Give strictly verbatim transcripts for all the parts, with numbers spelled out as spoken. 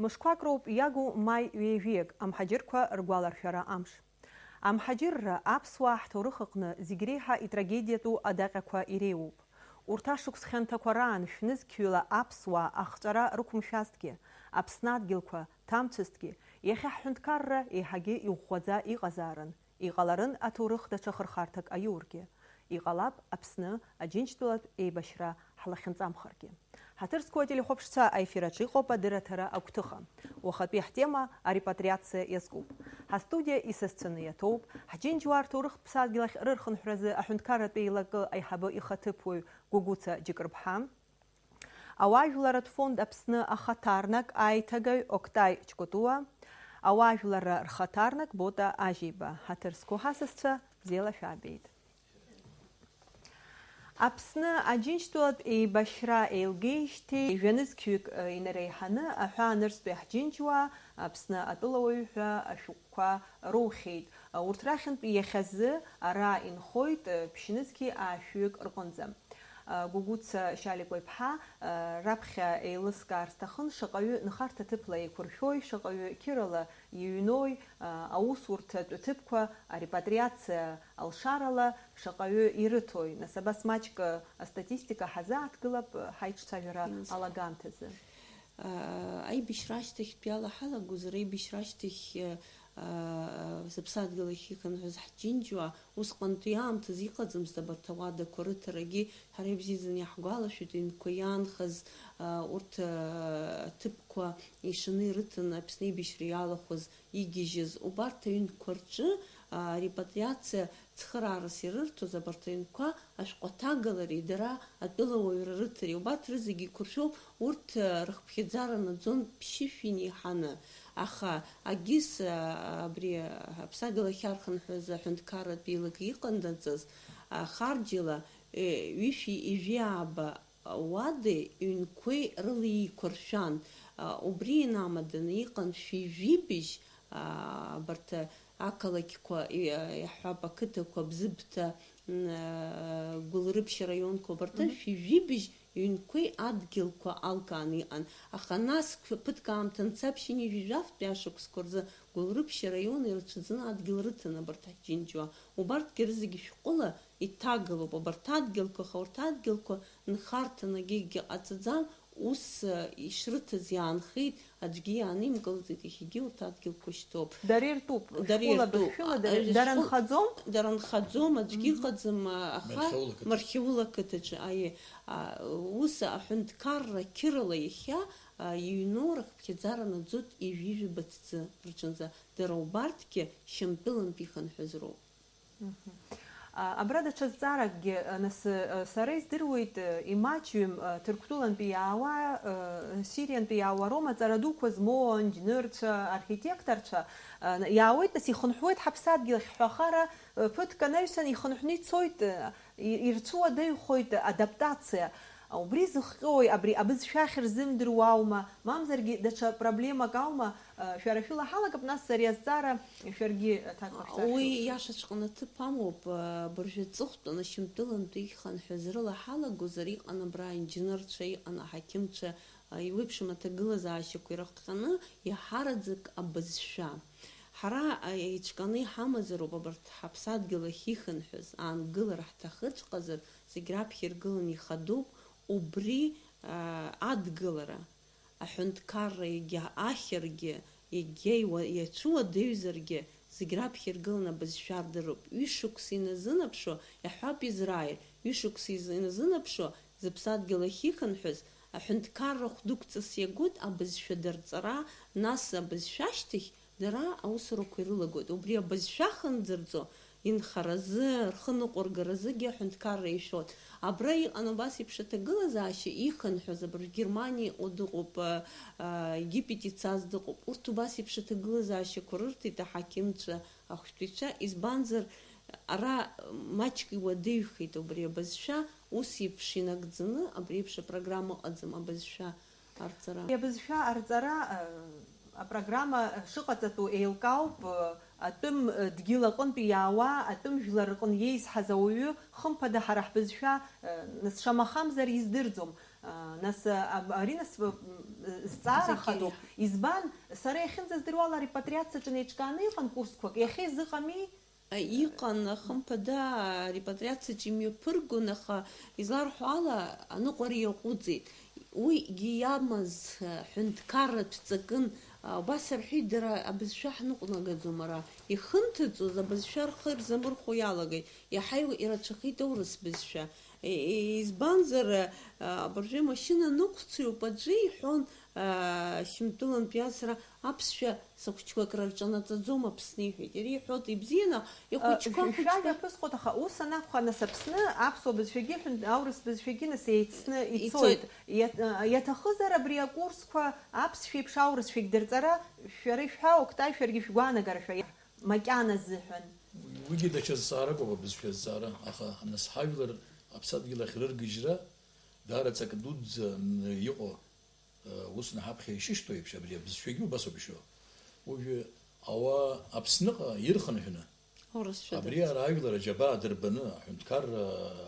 Мышқәак роуп иагу маи ҩажәиак, амҳаџьырқәа ргәаларшәара амш. Амҳаџьырра аԥсуаа ҳҭоурых аҟны зегь реиҳа итрагедиатәу адаҟьақәа иреиуоуп. Урҭ ашықәс хьанҭақәа раан шәнызқьҩыла аԥсуаа ахҵәара рықәымшәазҭгьы, Аԥсны адгьылқәа ҭамцәызҭгьы, иахьа ҳҳәынҭқарра еиҳагьы иӷәӷәаӡа иҟазаарын, иҟаларын аҭоурых даҽа хырхарҭак аиургьы. Иҟалап Аԥсны Аџьынџьтәылатә еибашьра ҳлахьынҵамхаргьы. Ҳаҭыр зқәу ателехәаԥшцәа, аефир аҿы иҟоуп адырраҭара агәҭыха. Уахатәи ҳтема арепатриациа иазкуп. Ҳастудиа исасцәаны иаҭоуп, ҳџьынџьуаа рҭоурыхтә ԥсадгьыл ахь рырхынҳәразы аҳәынҭқарратә еилакы аиҳабы ихаҭыԥуаҩ Гәыгәыца Џьыкырԥҳа, ауаажәларратә фонд Аԥсны ахаҭарнак аиҭагаҩ Октай Ҷкәытуа, ауаажәларра рхаҭарнак Бота Ажьеиба. Ҳаҭыр зқәу ҳасасцәа, бзиала шәаабеит. Аԥсны Аџьынџьтәылатә еибашьра еилгеижьҭеи жәанызқьҩык, э, инареиҳаны аҳәаа нырцәтәи ҳџьынџьуаа Аԥсны атәылауаҩ ҳәа ашәҟәқәа роухьеит. Урҭ рахьынтә иахьазы ара инхоит, э, ԥшьнызқьи аашәҩык рҟынӡа. Э, Гәыгәыца Шьаликәа-иԥҳа, э, раԥхьа еилыскаар сҭахын, шаҟаҩы нхарҭа ҭыԥла еиқәыршәои, шаҟаҩы қьырала иҩнои, э, аусурҭатә ҭыԥқәа, арепатриациа алшарала шаҟаҩы ирыҭои? Нас абас маҷк астатистика ҳазааҭгылап ҳаиҿцәажәара Имыцхә. алагамҭазы. Аибашьра ашьҭахьтәи ала ҳалагозар, аибашьра ашьҭахь, зыԥсадгьыл ахь ихынҳәыз ҳџьынџьуа, усҟантәи аамҭазы иҟаӡамызт абарҭ ауадақәа рыҭарагьы, ҳара ибзиаӡаны иаҳгәалашәоит, аҩнқәа иаанхаз, урҭ аҭыԥқәа ишаны ирыҭаны Аԥсны аибашьра иалахәыз игьежьыз, убарҭ аҩнқәа рҿы, а, репатриациа цхыраарас ирырҭоз абарҭ аҩнқәа ашәҟәы аҭагалареи дара атәылауаҩра рыҭареи, убарҭ рызегьы еиқәыршәоуп, урҭ, а, рыхԥхьаӡара наӡон ԥшьышәҩык иеиҳаны. Аха агьыс, а, абри, а, аԥсадгьыл ахьархынҳәыз аҳәынҭқарратә еилакы иҟанаҵаз, а, харџьала, е, ҩышәи ижәи ааба уадеи ҩнқәеи рыла еиқәыршәан. А, убри инамаданы иҟан шәи жәибжь, а, абарҭ ақалақьқәа, и-, а, иаҳҳәап, ақыҭақәа, Бзыԥҭа, м, а, Гәылрыԥшь араионқәа, абарҭ Мгм. шәи жәибжь ҩнқәеи адгьылқәа алкааны иҟан. Аха нас қә-, ԥыҭк аамҭа анцап, шәи ижәи жәафтәи ашықәсқәа рзы Гәылрыԥшь араион ирацәаӡаны адгьыл рыҭан абарҭ ҳџьынџьуаа. Убарҭгьы рызегьы шәҟәыла иҭагалоуп абарҭ адгьылқәа, аха урҭ адгьылқәа нхарҭанагьы егьыҟаҵаӡам, ус, э, ишрыҭаз иаанхеит, аӡәгьы иаанимгалаӡеит, иахьагьы урҭ адгьылқәа шьҭоуп. Дара иртәуп, Дара шәҟәыла иртәуп. бызшәала дара, А, дара шәҟәы-, нхаӡом? Дара нхаӡом, аӡәгьы Мгм. ыҟаӡам, а, аха Мархьаул ақыҭаҿы. Мархьаул ақыҭаҿы, аиеи. А, ус аҳәынҭқарра қьырала иахьа, а, иҩноу рыхԥхьаӡара наӡоит ҩажәи жәаба ҭӡы рҿынӡа. Дара убарҭгьы Шьамтәылантәи ихынҳәыз роуп. Мгм. А, абра даҽа зҵааракгьы, а, нас, а, сара издыруеит, а, имаҷҩым, а, Ҭырқәтәылантәи иаауа, а, Сириантәи иаауа роума, ҵара дуқәа змоу, инџьнырцәа, архитекторцәа, а, н-, иаауеит, нас ихынҳәуеит ҳаԥсадгьыл ахь ҳәа ахара, а, ԥыҭк анаҩсан ихынҳәны ицоит, а, и-, ирцәуадаҩхоит адаптациа. Убри зыхҟьои, абри абызшәа ахьырзымдыруа аума, мамзаргьы даҽа проблемак аума? Шәара шәыла ҳалагап, нас ари азҵаара шәаргьы аҭак Уи шәзаҳәоит. Иашаҵәҟьаны аҭыԥ амоуп, абыржәы аҵыхәтәаны Шьамтәылантәи ихынҳәыз рыла ҳалагозар, иҟан абра аинџьнырцәа, иҟан аҳақьымцәа, еиуеиԥшым аҭагылазаашьақәа ирыхҟьаны, иаҳараӡак абызшәа. Ҳара еиҿкааны иҳамазароуп абарҭ ҳаԥсадгьыл ахь ихынҳәыз, аангылара ҳҭахыҵәҟьазар, зегь раԥхьа иргыланы ихадоуп убри, а, адгылара. Аҳәынҭқарра егьа ахьыргьы, егьа иуа-, иацәуадаҩзаргьы, зегь раԥхьа иргыланы абызшәа рдыруп. Ҩышықәса иназынаԥшуа, иаҳҳәап, Израиль, ҩышықәса изы-, иназынаԥшуа, зыԥсадгьыл ахь ихынҳәыз, аҳәынҭқарра хәдықәҵас иагоит абызшәа дарҵара, нас абызшәа ашьҭахь дара аусурақәа ирылагоит. Убри абызшәа хынӡарҵо, инхаразы, рхы ныҟәыргаразыгьы аҳәынҭқарра ишәоит. Абра иҟан убас еиԥш аҭагылазаашьа ихынҳәыз, абыржә Германиа иҟоу дыҟоуп, а, а, Египет ицаз дыҟоуп. Урҭ убас еиԥш аҭагылазаашьақәа рырҭеит аҳақьымцәа, ахәшәтәыҩцәа, избанзар, ара маҷк иуадаҩхеит убри абызшәа, ус еиԥш инагӡаны абри еиԥш апрограмма ыҟаӡам абызшәа арҵара. Абызшәа арҵара, э, апрограмма шыҟаҵатәу еилкаауп, э, атәым, э, дгьыл аҟынтә иаауа, атәым жәлар рҟны иеизҳаз ауаҩы, хымԥада ҳара ҳбызшәа, э, нас шамахамзар издырӡом. Нас, а, ари нас, м, зҵаара Зегьы хадоуп. Избан, сара иахьынӡаздыруа ала арепатриациаҿы неиҿкааны иҟан курсқәак, иахьа изыҟами? Иҟан, хымԥада, арепатриациаҿы имҩаԥыргон, аха, изларҳәо ала, аныҟәара иаҟәыҵит. Уигьы иамаз, ҳәынҭқарратә ҵакын, убас рҳәеит, дара абызшәа ҳныҟәнагаӡом ара. Ихынҭыҵуаз абызшәа рхы ирзамырхәо иалагеит. Иаҳа ирацәахеит аурыс бызшәа. Е-, е-, избанзар, а, абыржәы машьына ныҟәцаҩуп аӡәы иҳәон, а, Шьамтәылантәи асра аԥсшәа сыхәыҷқәа акрырҿанаҵаӡом Аԥсны, иҳәеит. Иара иҳәоит, ибзианы, ихәыҷқәа, Э, шәажәа хәыҷқәа. Ԥысҟоит, аха ус анакәха, нас Аԥсны аԥсуа бызшәагьы ҳәын-, аурыс бызшәагьы нас еицны ицоит. Ицоит. Иат-, а, иаҭахызар абри акурсқәа аԥсшәеиԥш аурысшәагь дырҵара, шәара ишәҳәа, Октай, шәаргьы шәгәаанагара шәа-, макьана азыҳәан. Уигьы даҽа зҵаарак ауп, абызшәа азҵаара, аха нас ҳажәлар аԥсадгьыл ахь рыргьежьра даара ҵак дуӡӡаны иҟоу, э, ус наҳаԥхьа ишышьҭоу еиԥш, абри абызшәагьы убас ауп ишыҟоу. Уажәы ауаа Аԥсныҟа ирхынҳәны, Урысшәа абри дырҵоит. Ара ажәлар аџьабаа дырбаны, аҳәынҭқарра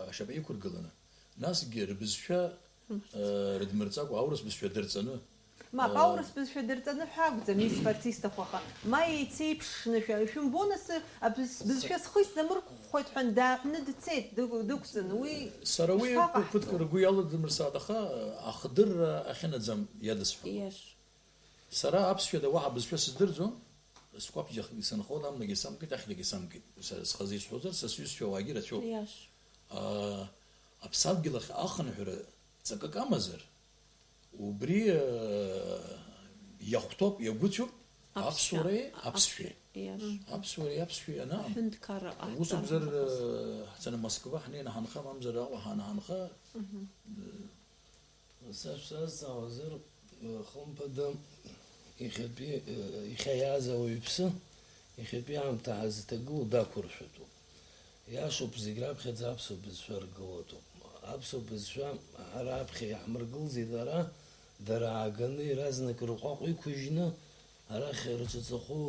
ашьапы иқәыргыланы, насгьы рбызшәа, Мырҵ. э, рыдмырҵакәа аурыс бызшәа дырҵаны, Мап, э, аурыс бызшәа дырҵаны ҳәа акәӡам исҳәарц исҭаху, аха ма еицеиԥшны шәа-, шәымбо, нас, абыз-, бызшәа схы исзамырхәоит ҳәа дааҳәны дцеит, дыгә-, дықәҵаны, уи Сара уи ишԥаҟаҳҵо? Ԥыҭк ргәы иалыдмырсааит, аха ахдырра ахьынаӡам иадысҳәалоит. Иашоуп. Сара аԥсшәада уаҳа бызшәа сыздырӡом, скәаԥ џьахгьы сынхоит, амлагьы самкит, ахьҭагьы самкит. Са схазы исҳәозар, са сҩызцәа уаагьы рацәоуп. Иашоуп. А, аԥсадгьыл ахь ахынҳәра ҵакык амазар, убри, а, иахәҭоуп, иагәыцәоуп Аԥсшәа, аԥсуареи аԥ-, аԥсшәеи. Иашоуп. Аԥсуареи аԥсшәеи анаам. Аҳәынҭқарра Ус акәзар, ҟаҳҵароуп. А, ҳцаны Москва ҳнеины ҳанхап, мамзар Аҟәа ҳанҳанха, Мгм. Сашәзазҵаауазар, хымԥада, иахьатәи, иахьа иааз ауаҩԥсы, иахьатәи аамҭа ҳазҭагылоу дақәыршәатәуп. Иашоуп, зегь раԥхьаӡа аԥсуа бызшәа ргылатәуп. Аԥсуа бызшәа ҳара аԥхьа иаҳмыргылӡеит ара, дара ааганы иаразнак рҟәаҟә иқәыжьны, арахь рҿаҵахәы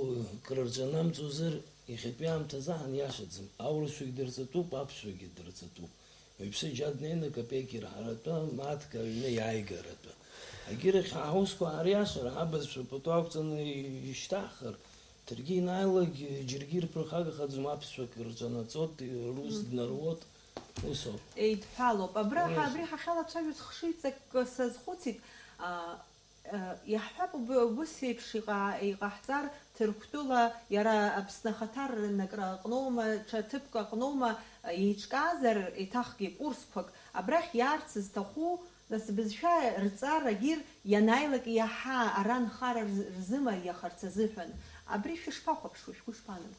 крырҿанамҵозар, иахьатәи аамҭазы ҳаниашаӡам. Аурысшәагь дырҵатәуп, аԥсшәагьы дырҵатәуп. Уаҩԥсы џьа днеины капеик ирҳаратәы, мааҭк аҩны иааигаратәы. Агьырахь ҳаусқәа ҳариашар, ҳабызшәа пату ақәҵаны ишьҭаҳхыр, даргьы ианааилак, џьаргьы ирԥырхагахаӡом, аԥсшәак рҿанаҵоит, рус Мм. днаруоит, усоуп. Еидҳәалоуп. Абра ҳа-, Ус. Абри ҳахьалацәажәоз хшыҩҵак сазхәыцит. А, Иаҳҳәап, уб-, убыс еиԥш иҟа-, иҟаҳҵар, Ҭырқәтәыла иара Аԥсны ахаҭарнакра аҟноума, ҽа ҭыԥк аҟноума, еиҿкаазар, еиҭахгьы курсқәак, абрахь иаарц зҭаху, нас, бызшәа рҵар агьир ианааилак иаҳа ара нхара рз-, рзымариахарц азыҳәан. Абри шәышԥахәаԥшуа, шәгәы шԥаанаго?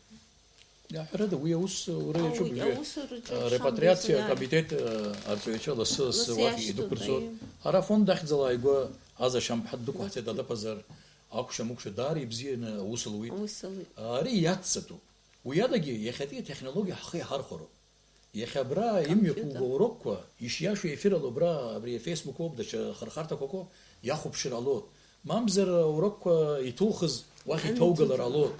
Ҳәарада, уи аус ура Уи иаҿуп, уажәы, аусураҿы а, репатриациа рҽамбеит, акомитет, а, арҵаҩцәа лассы-лассы лассы уахь иашьҭоуп, идәықәырҵоит. Аиеи. Ҳара афонд ахьӡала ааигәа азашьамԥҳа ддәықәаҳҵеит, Дадыԥазар акәшамыкәша даара ибзианы аус луит. Аус луит. Ари иацҵатәуп. Уи адагьы, иахьатәи атехнологиа ҳхы иаҳархәароуп. Иахьа абра имҩаԥуго Компиутер. Урокқәа, ишиашоу ефир ала убра, абри афейсбук ауп, даҽа хырхарҭақәак ауп, иахәаԥшыр ало. Мамзар аурокқәа иҭухыз уахь иҭоугалар Анҭыҵра. Ало.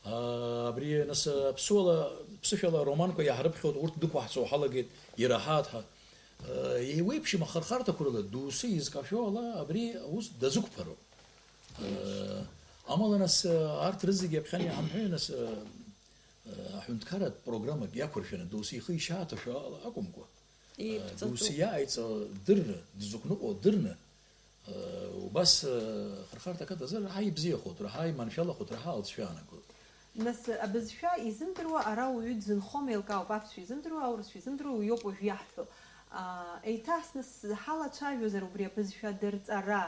Аа, абри, нас, аԥсуала, ԥсышәала ароманқәа иаҳрыԥхьоит, урҭ дәықәаҳҵо ҳалагеит, ираҳаат ҳәа. Еиуеиԥшым ахырхарҭақәа рыла, доусы изкашәо ала, абри аус дазықәԥароуп. Э, амала, нас, арҭ рызегьы аԥхьан иаҳамҳәеи, нас, э, э, аҳәынҭқарратә программак иақәыршәаны, доусы ихы ишьааҭашәо ала акәымкәа, э, Иԥҵатәуп. Доусы иааиҵо дырны, дызықәныҟәо дырны, э, убас, э, ахырхарҭа ақыҭазы раҳа ибзиахоит, раҳа иманшәалахоит, раҳа алҵшәа аанагоит. Нас, абызшәа изымдыруа ара уаҩы дзынхом, еилкаауп, аԥсшәа изымдыруа, аурысшәа изымдыруа, уи иоуп уажә иаҳҳәо. Аа, еиҭах нас ҳалацәажәозар убри абызшәа дырҵара,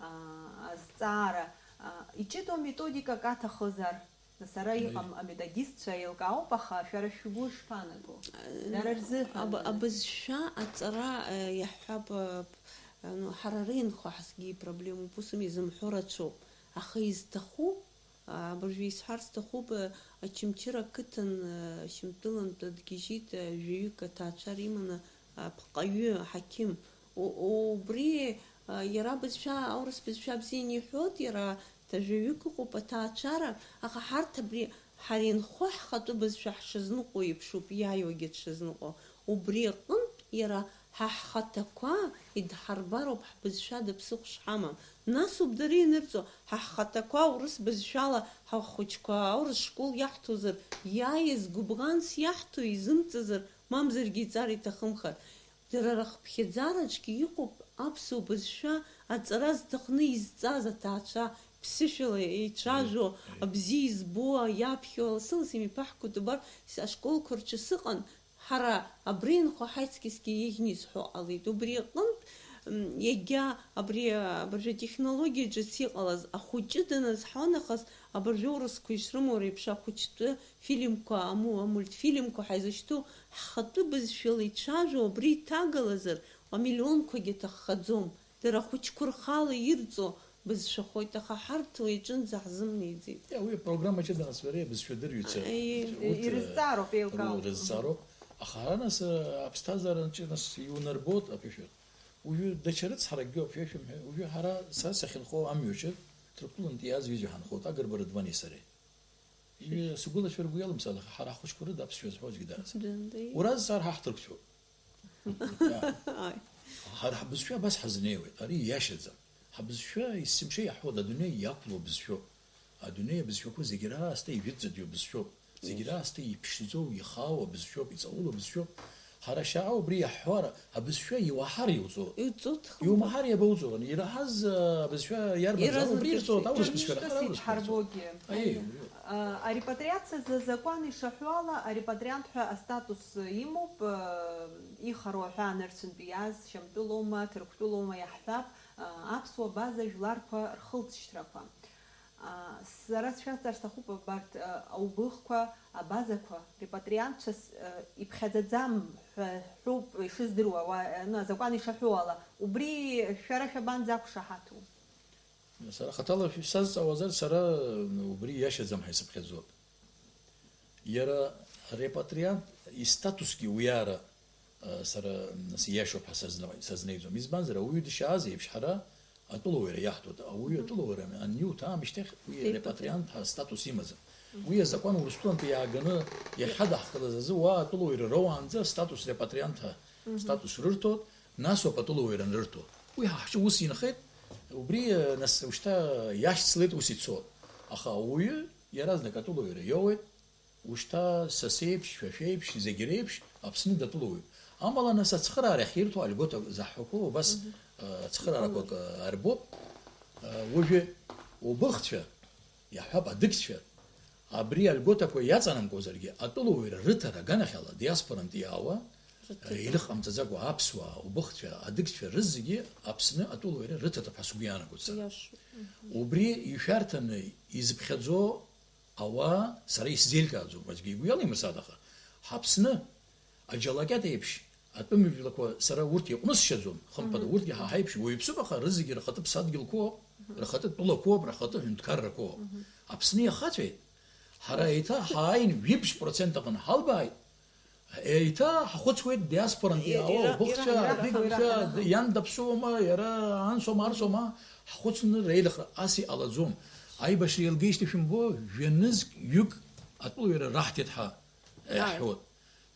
аа, азҵаара, аа, иҷыдоу методикак аҭахызар, нас ара Аи. Иҟам аметодистцәа еилкаауп, аха шәара шәгәы шԥаанаго? Э, Дара рзыҳәан, аб-, нас. Абызшәа аҵара, э, иаҳҳәап, э, п-, э, ну, ҳара рынхо ҳазгьы ипроблемоуп, ус ами, изымҳәо рацәоуп. Аха изҭаху, а, абыржәы исҳәар сҭахуп, э, Очамчыра ақыҭан, э, Шьамтәылантә дгьежьит, э, жәаҩык аҭаацәара иманы, апҟаҩы аҳақьым. У-, убри, а, иара абызшәа, аурыс бызшәа бзианы иҳәоит, иара ҭажәаҩык ыҟоуп аҭаацәара, аха ҳарҭ абри ҳара инхо ҳхатәы бызшәа ҳшазныҟәо еиԥшуп, иааиуагьы дшазныҟәо. Убри аҟынтә Иара ҳа ҳхаҭақәа идҳарбароуп ҳбызшәа даԥсыхә шҳамам. Насоуп дара ианырҵо, ҳа ҳхаҭақәа аурыс бызшәала ҳахәыҷқәа аурыс школ иаҳҭозар, иааиз гәыбӷанс иаҳҭо изымҵазар, мамзаргьы иҵар иҭахымхар. Дара рыхԥхьаӡараҿгьы иҟоуп аԥсуа бызшәа аҵара зҭахны изҵаз аҭаацәа, ԥсышәала еицәажәо, абзиа избо, иаԥхьо, лассы-ласс имҩаԥаҳго убар, ашколқәа рҿы сыҟан, ҳара абри инхо ҳаицкьысгьы еиӷьны изҳәо ҟалеит. Убри аҟынтә, м, иагьа абри, абыржәы атехнологиа ҿыц иҟалаз ахәыҷы даназҳо нахыс, абыржәы аурысқәа ишрымоу реиԥш ахәыҷтәы фильмқәа, аму-, амультфильмқәа ҳаизышьҭоу ҳхатәы бызшәала ицәажәо абри иҭагалазар, амиллионқәагьы аҭаххаӡом. Дара ахәыҷқәа рхала ирҵо бызшәахоит, аха ҳарҭ уи аҿынӡа ҳзымнеиӡеит. Иа, уи апрограмма ҷыда нас, уара абызшәа дырҩаца. Аиеи. Урҭ, Ирызҵаароуп, еилкаауп. Рызҵаароуп. Аха ара нас, аԥсҭазаараҿы нас иунарбоит аԥышәа. Уажәы даҽа рыцҳаракгьы аԥышәа шәымҳәа. Уажәы ҳара, са сахьынхо амҩаҿы, Ҭырқәтәылантәи иааз ҩыџьа ҳанхоит, Агрба Рыдвани сареи. Ҩы-, сгәылацәа ргәы иалымсаан, аха ҳара ҳхәыҷқәа рыда аԥсшәа зҳәо аӡәгьы даараӡам. Дындеи. Уразҵаар ҳахҭырқәцәоуп. Иа. Ааи. Ҳара ҳбызшәа абас ҳазнеиуеит, ари иашаӡам. Ҳбызшәа есымша иаҳҳәоит, адунеи иақәлоу бызшәоуп. Адунеи абызшәақәа зегьы раасҭа ижәытәӡатәиу бызшәоуп. Зегь раасҭа иԥшӡоу, ихаау абызшәоуп, иҵаулоу абызшәоуп. Ҳара шьаҟа убри иаҳҳәар, абызшәа иуаҳар иуҵоу. Иуҵоу ҭхымҭа. Иумаҳар иабауҵо? Ираҳаз, а, абызшәа иарбанзаалак Иаразнак убри ирҵоит, ирҵоит. Аурыс бызшәа, Иаразнак ҳара аурыс бызшәа. Ҳарбогьы. Аиеи, убриоуп. А, арепатриациа азы азакәан ишаҳәо ала, арепатриант ҳәа астатус имоуп, а, ихароу аҳәаа нырцәынтә иааз, Шьамтәылоума, Ҭырқәтәылоума иаҳҳәап, а, аԥсуа база жәларқәа рхылҵшьҭрақәа. Аа, сара сшәазҵаар сҭахуп, абарҭ, а, аубыхқәа, абазақәа, репатриантцәас, а, иԥхьаӡаӡам ҳәа ҳәоуп ишыздыруа, уа, а, ну, азакәан ишаҳәо ала. Убри шәара шәабанӡақәшаҳаҭу? Сара хаҭала шәсазҵаауазар, сара, м, убри иашаӡам ҳәа исыԥхьаӡоит. Иара арепатриант истатусгьы уи ара, а, сара, м, нас иашоуп ҳәа сазна-, сазнеиӡом. Избанзар, ауаҩы дышьааз еиԥш, ҳара атәылауаҩра иаҳҭоит. Ауаҩы Мгм. Атәылауаҩра аниуҭа аамышьҭахь уи Деиҭаҵоит. Репатриант ҳәа статус имаӡам. Мгм. Уи азакәан Урыстәылантәи иааганы иахьадаҳкылаз азы уа атәылауаҩра роуаанӡа статус репатриант ҳәа Мгм. Статус рырҭоит, нас ауп атәылауаҩра анырҭо. Уи ҳа ҳҿы ус инхеит, убри, нас, ушьҭа иашьцылеит, ус ицоит. Аха ауаҩы иаразнак атәылауаҩра иоуеит, ушьҭа са сеиԥш, шәа шәеиԥш, зегь реиԥш Аԥсны датәылауаҩуп. Амала, нас, ацхыраара иахьирҭо, альгота заҳҳәақәо убас, Мгм. Э, ацхыраарақәак, э, арбоуп. Э, уажәы убыхцәа, иаҳҳәап, адыгцәа, абри альготақәа иаҵанамкуазаргьы, атәылауаҩра рыҭара аганахьала диаспорантә иаауа, Рыҭыҵра. Ирыхҟамҵаӡакәа аԥсуаа, убыхцәа, адыгцәа рызегьы Аԥсны атәылауаҩра рыҭатәуп ҳәа сгәы иаанагоит сара. Иашоуп. Мгм. Убри ишәарҭаны изыԥхьаӡо ауаа сара исзеилкааӡом, аӡәгьы игәы иалимырзааит, аха ҳаԥсны аџьалакьат еиԥш атәым жәлақәа сара урҭ иҟәнысшьаӡом, хымԥада, Мгм. Урҭгьы ҳа ҳаиԥш уаҩԥсуп, аха рызегьы рхатәы ԥсадгьылқәоуп, Мгм. Рхатәы тәылақәоуп, рхатәы ҳәынҭқаррақәоуп. Мгм. Аԥсны иахаҵәеит, ҳара еиҭа ҳааин жәиԥшь процент аҟны ҳалбааит, еиҭа ҳахәыцуеит диаспорантә Ира-, иаауа, ира-, убыхцәа, ира-, адыгцәа, ира-, иан даԥсуама, иара анцәоума, арцәоума, ҳхәыцны реилыхра ас иҟалаӡом. Аибашьра еилгеижьҭеи шәымбо, жәа-нызқь ҩык атәылауаҩра раҳҭеит ҳәа Ааи. Иаҳҳәоит.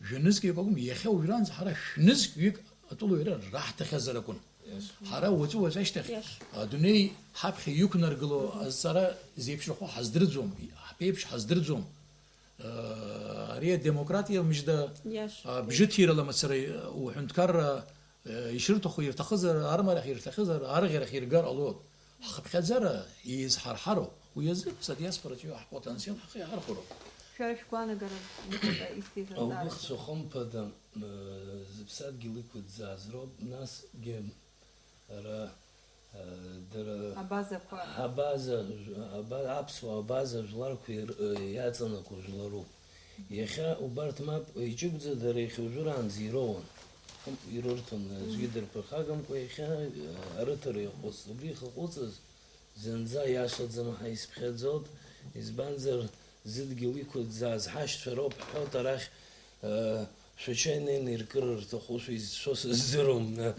Жәа-нызқь ҩык акәым, иахьа уажәраанӡа ҳара шә-нызқь ҩык атәылауаҩра раҳҭахьазар акәын. Иашоуп. Ҳара уаҵәы-уаҵәашьҭахь Иашоуп. Адунеи ҳаԥхьа иқәнаргыло Мгм. Азҵаара зеиԥшрахо ҳаздырӡом, ҳԥеиԥш ҳаздырӡом. Э, ари адемократиа мыжда, Иашоуп. А, бжьыҭирала мацара, э, уҳәынҭқарра, э, ишырҭаху ирҭахызар, армарахь ирҭахызар, арӷьарахь иргар ҟалоит. Ҳхыԥхьаӡара еизҳарҳароуп. Уи азы ҳдиаспораҿы ҳпотенциал ҳхы иаҳархәароуп. Шәара шәгәаанагара, Никита, исҭиз азҵаара. Аубыхцәа хымԥада, э, зыԥсадгьыл иқәыӡәӡәааз роуп, насгьы ара, э, дара Абазақәа. Абаза, аба-, аԥсуа абаза жәларқәа ир-, э, иаҵанакуа жәларуп. Иахьа убарҭ мап еиҿыбӡа дара иахьа уажәраанӡа ироуан. Хымԥ ирырҭон, аӡәгьы дырԥырхагамкәа иахьа, э, арыҭара иаҟәыҵт. Убри ихаҟәыҵыз зынӡа иашаӡам ҳәа исԥхьаӡоит, избанзар, зыдгьыл иқәыӡәӡәааз ҳашьцәа роуп ҳҳәоит арахь, э, шәача инеины иркыр рҭахушәа изцәо сыздыруам, э.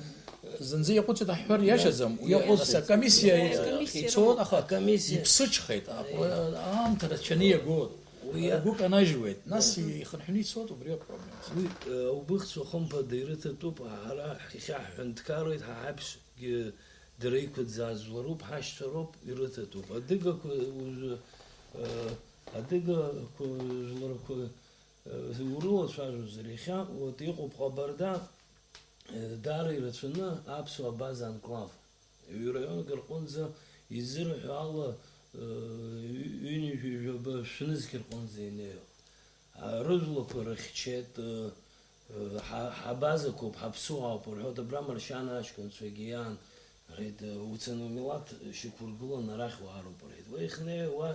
Зынӡа иаҟәыҵит ҳҳәар иашаӡам, уи Иаҟәыҵит. Нас акомиссиа Акомиссиа ицон, роуп. Аха Акомиссиа. Иԥсыҽхеит, аҟ-, Аиеи. Аамҭа рацәаны иагон. Уи ргәы канажьуеит, нас ихынҳәны ицоит убри апроблема. Уи, э, аубыхцәа хымԥада ирыҭатәуп, ҳара ҳхьаҳәа ҳҳәынҭқаруеит, ҳа ҳаԥшгьы дара иқәыӡаа жәларуп, ҳашьцәа роуп, ирыҭатәуп. Адыгақәа уажәы, э, адыгақәа жәларқәа, э, урылацәажәозар, иахьа, вот, иҟоуп Ҟабарда, э, даара ирацәаны аԥсуаа база анклав. Ҩ-, раионк рҟынӡа изырҳәо ала, ҩ-, ҩынҩажәи жәаба шәнызқь рҟынӡа инеиуа. А, рыжәлақәа рыхьчеит, ы, ы, ҳа-, ҳабазақәоуп, ҳаԥсуаауп рҳәоит, абра Маршьана аҷкәынцәагьы иаан, рҳәеит, ы, уцаны умилаҭ шьақәыргыланы арахь уаароуп, рҳәеит. Уа ихнеи, уа,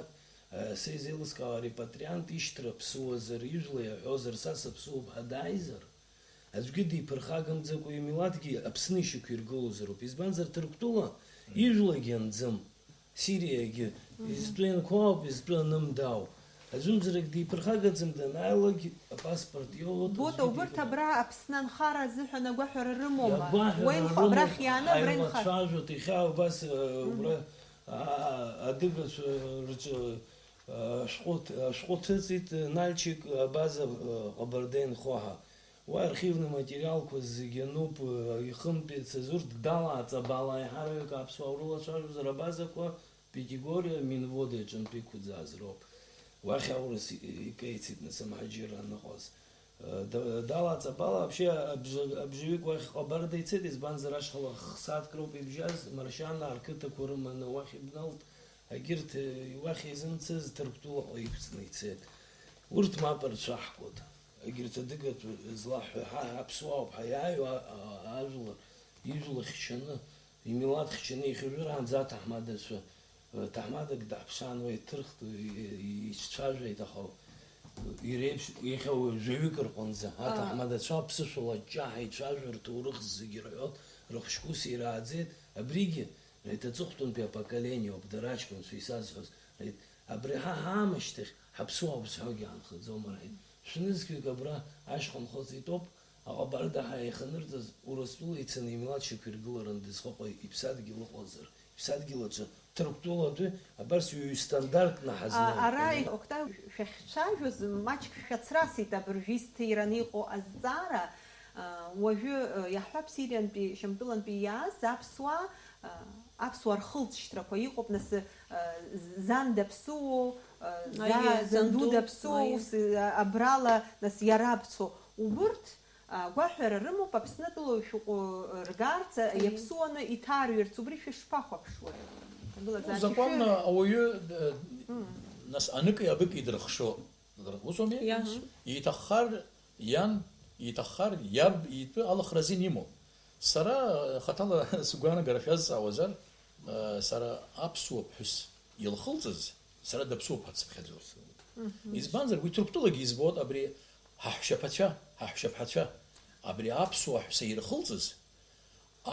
ы, са изеилыскаауа арепатриант ишьҭра ԥсуазар, ижәла иаҳәозар, са саԥсуоуп ҳәа дааизар, аӡәгьы диԥырхагамӡакәа имилаҭгьы Аԥсны ишьақәиргылозароуп. Избанзар, Ҭырқәтәыла ижәлагьы анӡым, Сириагьы изтәу ианқәоуп, изтәу анымдауп. Аӡәымзарак диԥырхагаӡам, данааилак апаспорт иоуеит, Бота, аӡәгьы убырҭ диԥырхагам. Абра Аԥсны анхара азыҳәан агәаҳәара рымоума? Агәаҳәара Уа инх-, рымоуп, абрахь иааны, абра инха-, ҳаимацәажәоит, иахьа убас, э, Мгм. убра, а, адыгацәа рҿы, а, ашәҟәы ҭ-, ашәҟәы ҭыҵит, э, Нальчик, абаза, э, Ҟабарда инхо ҳәа. Уа архивный материалқәа зегьы ануп, ихымԥеицыз, урҭ далааҵабала, еиҳараҩык аԥсуаа урылацәажәозар, абазақәа Пятигорие Минвода иҿынтә иқәӡааз роуп. Уахь аурыс икеицит, нас, амҳаџьырра аныҟаз. Да-, далааҵабала, вообще, абжа-, абжаҩык уахь Ҟабарда ицеит, избанзар, ашьхала х-, сааҭк роуп ибжьаз, Маршьанаа рқыҭақәа рыманы уахь ибналт, егьырҭ, уахь изымцаз Ҭырқәтәылаҟа иқәҵны ицеит. Урҭ мап рцәаҳкуеит. Егьырҭ адыгатә злаҳҳәо, ҳа ҳаԥсуаауп ҳәа иааиуа, а-, а-, ажәлар ижәла хьчаны, имилаҭ хьчаны ихьажәыраанӡа аҭаҳмадацәа, э, ҭаҳмадак даҳԥшаан, уа иҭырхт, и-, и-, ицәажәеит, аха иреиԥш, иахьа уажәаҩык рҟынӡа, а, аҭаҳмадацәа аԥсышәала аҷҷаҳәа ицәажәо, рҭоурых зегьы рҳәоит, рыхшыҩ ус ирааӡеит, абригьы, иҭаҵыхәтәантәи апоколениоуп, дара аҷкәынцәа исазҳәоз, Абри ҳа ҳаамышьҭахь ҳаԥсуаауп зҳәогьы аанхаӡом, рҳәеит. Шәнызқьҩык абра ашьха нхыҵ итәоуп, аҟабарда ҳәа иаханырҵаз Урыстәыла ицаны имилаҭ шьақәиргыларан дызхыҟоу иԥсадгьыл ыҟазар, иԥсадгьыл аҿы Ҭырқәтәылатәи абас ҩ-стандартны ҳазнеиуеит. А, ара, Октави, шәахьцәажәоз маҷк шәацрасит абыржә исҭираны иҟоу азҵаара. А, уажәы, а, иаҳҳәап, Сириантәи, Шьамтәылантәи иааз аԥсуаа, а, аԥсуаа рхылҵшьҭрақәа иҟоуп, нас, а, з-, зан даԥсуоу, а, за-, Аиеи, занду занду, даԥсуоу, аиеи. Ус, а, абрала, нас, иара аԥсуа. Убырҭ, а, гәаҳәара рымоуп, Аԥснытәылаҩ шәҟәы ргарц, а, Аиеи. Иаԥсуаны иҭарҩырц, убри шәышԥахәаԥшуеи? Аҭагылазаашьа законны шәы- ауаҩы, э, Мм. нас, аныки-абыки дырхшо. Усоуми? Иашоуп. Иҭаххар иан, иҭаххар иаб итәы алхра азин имоуп. Сара, э, хаҭала сгәаанагара шәазҵаауазар, э, сара аԥсуа ԥҳәыс илхылҵыз, сара даԥсуоуп ҳәа дсыԥхьаӡоит. Мгм. Избанзар, уи Ҭырқәтәылагьы избоит абри ҳаҳәшьаԥацәа, ҳаҳәшьаԥҳацәа, абри аԥсуа ҳәса ирхылҵыз,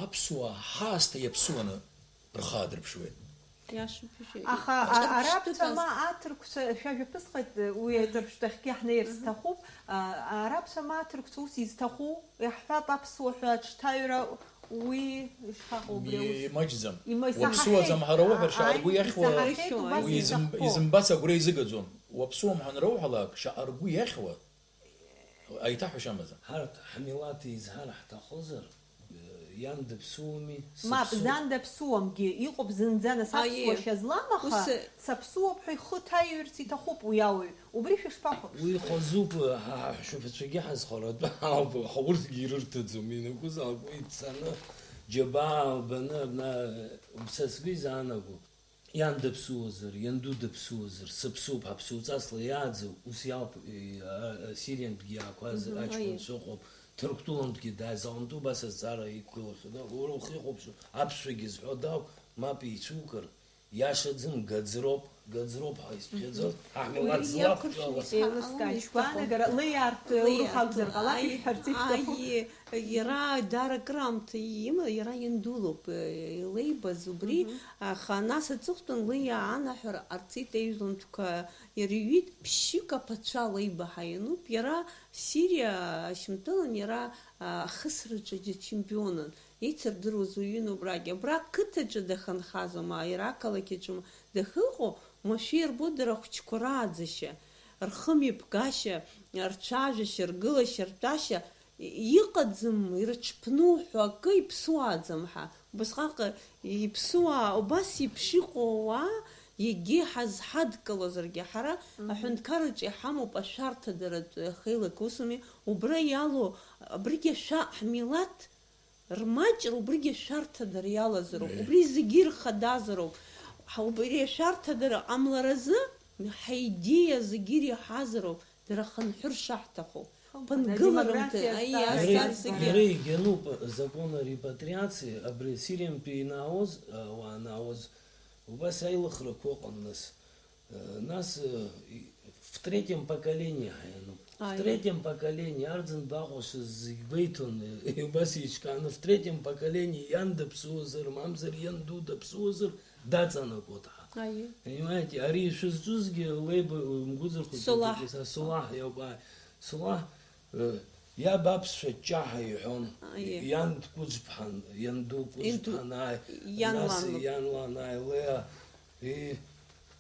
аԥсуаа ҳаасҭа иаԥсуаны рхы аадырԥшуеит. Иашоуп, ишәи-, Аха, а, аҿырԥштәы арабцәа ҟаз- ма аҭырқәцәа, шәажәа ԥысҟеит, уи аҿырԥштәахьгьы ҳнеир Мгм. сҭахуп. А, арабцәа ма аҭырқәцәа ус изҭаху, иаҳҳәап, аԥсуа ҳәа аҽҭаҩра, уи ишԥаҟоу убри аус? Имаҷӡам. Има-, Уаԥсуаӡам исаҳахьеит. Ҳара уҳәар, шаҟа Ааи, ргәы иахьуа исаҳахьеит, убас уизым-, изҭаххо. Изымбац агәра изыгаӡом. Уаԥсуам ҳәа анроуҳәалак, шаҟа ргәы иахьуа, Аиҭаҳәашьа амаӡам. Ҳарҭ ҳмилаҭ изҳар ҳҭахозар, э, иан дыԥсуами, Мап, сыԥсу- зан даԥсуамгьы, иҟоуп зынӡа, нас, Аиеи. Аԥсуашьа злам, аха Ус, э, саԥсуоуп ҳәа ихы ҭаҩырц иҭахуп уи ауаҩ. Убри шәышԥахәаԥшуеи? Уи хазуп, ҳа ҳаҳәшьаԥацәагьы ҳазхаратәы ауп, аха урҭгьы ирырҭаӡом, ианакәызаалак уи дцаны, џьабаа лбаны, абна, са сгәы изаанаго. Иан даԥсуазар, ианду даԥсуазар, сыԥсуп, ҳаԥсуҵасла иааӡоу, ус иалп, е, а, а, Сириантәгьы иаақәаз Мгм. аҷкәынцәа ыҟоуп, Ҭырқәтәылантәгьы дааит, заҟантәы убас азҵаара иқәгылахьоу, да, уара ухы ихәаԥшуа, аԥсшәагьы зҳәо дауп, мап еицукыр, иашаӡам, гаӡроуп, гаӡроуп ҳәа исԥхьаӡоит, Мгм. ҳа ҳмилаҭ Уи злаԥҵәала. иақәшәеит, еилыскааит, ҳа-, ҳгәаанагара, леиарҭ, леиарҭ, урыхагзар ҟалап, аи, ишәҳәарц ишәҭаху. Аи, Иара даара акыраамҭа има, иара ианду лоуп, э, илеибаз убри, Мгм. Аха нас аҵыхәтәан лиа анаҳәара ҟарҵеит, аҩ-, лымтәқәа ирҩит, ԥшьҩык аԥацәа леибаҳа иануп, иара Сириа ашьамҭалан иара, а, ахысраҿы ачемпионын, еицырдыруаз уаҩын убрагь. Абра қыҭаҿы дахьынхазоума, иара ақалақь аҿы дахьыҟоу, уамашәа ирбоит дара ахәыҷқәа рааӡашьа. рхымҩаԥгашьа, рцәажәашьа, ргылашьа, ртәашьа иҟаӡам, ирыҽԥнуҳәо акы иԥсуааӡам ҳәа. Убасҟак иԥсуаа, убас еиԥш иҟоу ауаа, егьи ҳазҳадкылозаргьы, ҳара Мгм. аҳәынҭқарраҿы иҳамоуп ашәарҭадаратә хеилак, усуми, убра иалоу, абригь ашәа, ҳмилаҭ рмаҷра убригь ашәарҭадара иалазароуп, Еи. убри зегьы ирхадазароуп. Ҳа-, убри ашәарҭадара ҟамларазы ҳаидеиа зегьы иреиҳазароуп, дара хынҳәыр шаҳҭаху. Хымԥада, Ԥынгыларымҭа, демографиа аиа, азҵаара азҵаара Иара, зегьы. иара иагьануп азакон о репатриации, абри Сириантәи инаауаз, ауаа анаауаз, убас аилыхрақәа ыҟан, нас. Э, нас, э, и-, в третьем поколении ҳаиануп. В Аи. третьем поколении арӡынба ахәаша зегь гәеиҭон, э, убас еиҿкааны, в третьем поколении иан даԥсуазар, мамзар ианду даԥсуазар, даҵанакуеит ҳәа. Аи. Понимаете, ари шәызҿызгьы леиба-, мгәыӡырхоит, Солаҳ. Солаҳ иауп, ааи. Солаҳ, э, иаб аԥсшәа ҷҷаҳа иҳәон, Аи. иан дкәыцԥҳан, ианду Инду-, кәыцԥҳан, ааи. иан Нас лан лоуп. иан лан, ааи, Леа, Ии,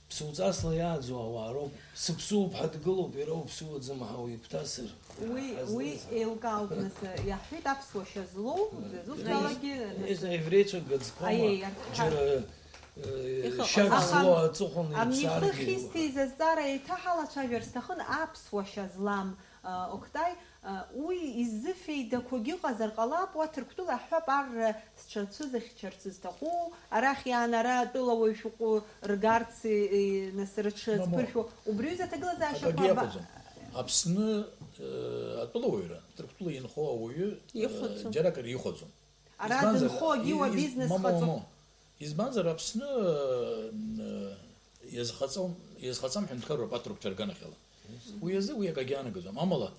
ԥсуҵасла иааӡоу ауаа роуп. Сыԥсуоуп ҳәа дгылоуп, иара уԥсуаӡам ҳәа уигәҭасыр. Уи, уи Ҳазнеиз. еилкаауп, нас, иаҳҳәеит аԥсуа шьа злоу, М, дызусҭалакгьы, нас, Ес аеврейцәа гыцкома, Аиеи, иарҭ-, џьара, э, Ихы шьак ҟазаауам. злоу аҵыхәан Аха, ани ихы иԥсаргьы. хисҭеи зазҵаара еиҭаҳалацәажәар сҭахын, аԥсуа шьа злам, а, Октай, а, уи изы феидақәагьы ыҟазар ҟалап, уа Ҭырқәтәыла иаҳҳәап, арра зҽацәызыхьчарц зҭаху, арахь иаан ара атәылауаҩ шәҟәы ргарц, е, е, нас рыҽазԥыршәо, Мамоу. убри аҩыза аҭагылазаашьақәа Акагьы аба- иаҟаӡам. Аԥсны, э, атәылауаҩра, Ҭырқәтәыла инхо ауаҩы, э, Ихәаӡом. џьаракыр ихәаӡом. Ара Избанзар, зынхогьы уа и-, и-, бизнес мамоу, ҟаҵо. мамоу. Избанзар, Аԥсны, э, иазхаҵом, иазхаҵам ҳәынҭқарроуп аҭырқәцәа рганахьала. Уи азы уи акагьы анагаӡом. Амала,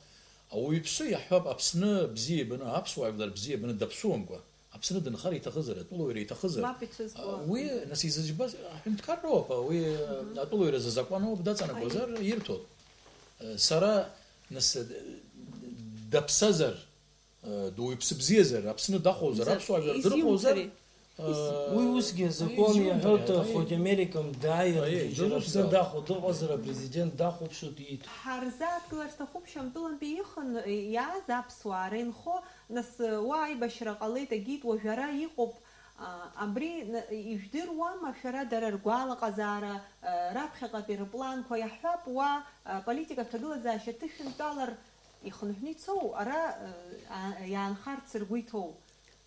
ауаҩԥсы иаҳҳәап, Аԥсны бзиа ибаны, аԥсуаа жәлар бзиа ибаны даԥсуамкәа, Аԥсны дынхар иҭахызар, атәылауаҩра иҭахызар, Мап ицәызкуа. а, уи, нас, изыӡбаз аҳәынҭқарроуп, уи, Мгм. атәылауаҩра азы азакәаноуп, даҵанакуазар, Аи. ирҭоит. Э, сара, нас, э, даԥсазар, Э, дуаҩԥсы бзиазар, Аԥсны дахәозар, Зар-, аԥсуаа жәлар изиуҭари? дрыхәозар, э, Уи усгьы азакәан изиуҭари, иаҳәоит, аиеи. Хоть Американ дааиргьы, Аиеи, џьара Аԥсны дызусҭада? дахәо дыҟазар, апрезидент дахәаԥшуеит, ииҭ. Ҳарзааҭгылар сҭахуп Шьамтәылантәи ихын, э, иааз аԥсуаа рынхо, нас, э, уа аибашьра ҟалеит, агьит, уажә ара иҟоуп, а, абри, н-, ижәдыруама шәара дара ргәалаҟазаара, э, раԥхьаҟатәи рыпланқәа, иаҳҳәап, уа, э, политикатә ҭагылазаашьа ҭышәынтәалар, Ихынҳәны ицоу, ара, э, а, иаанхарц ргәы иҭоу.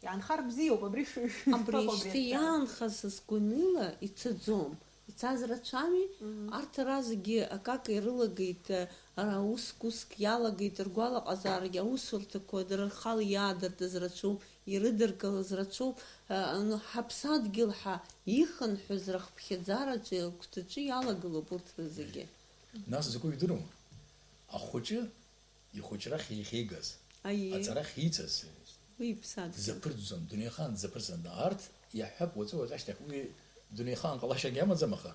Иаанхар бзиоуп, абри ш-, ш-, Абри шԥаҟоу абри шьҭа азҵаара? иаанхаз сгәаныла ицаӡом. Ицаз рацәами? Мгм. Арҭ ара зегьы акака ирылагеит, э, ара уск-уск иалагеит, ргәалаҟазаарагьы аусурҭақәа дара рхала иаадыртыз рацәоуп, ирыдыркылаз рацәоуп, э, ан-, ҳаԥсадгьыл ҳәа ихынҳәыз рыхԥхьаӡараҿы, рыгәҭаҿы иалагылоуп урҭ рызегьы. Нас закәу ижәдыруама? Ахәыҷы ихәыҷра ахьихьигаз, Аиеи. аҵара ахьиҵаз, Уи иԥсадгьыл. дзаԥырҵӡом, дунеихаан дзаԥырҵӡом. Арҭ иаҳҳәап, уаҵәы-уаҵәашьҭахь уи дунеихаан ҟалашьагьы амаӡам, аха,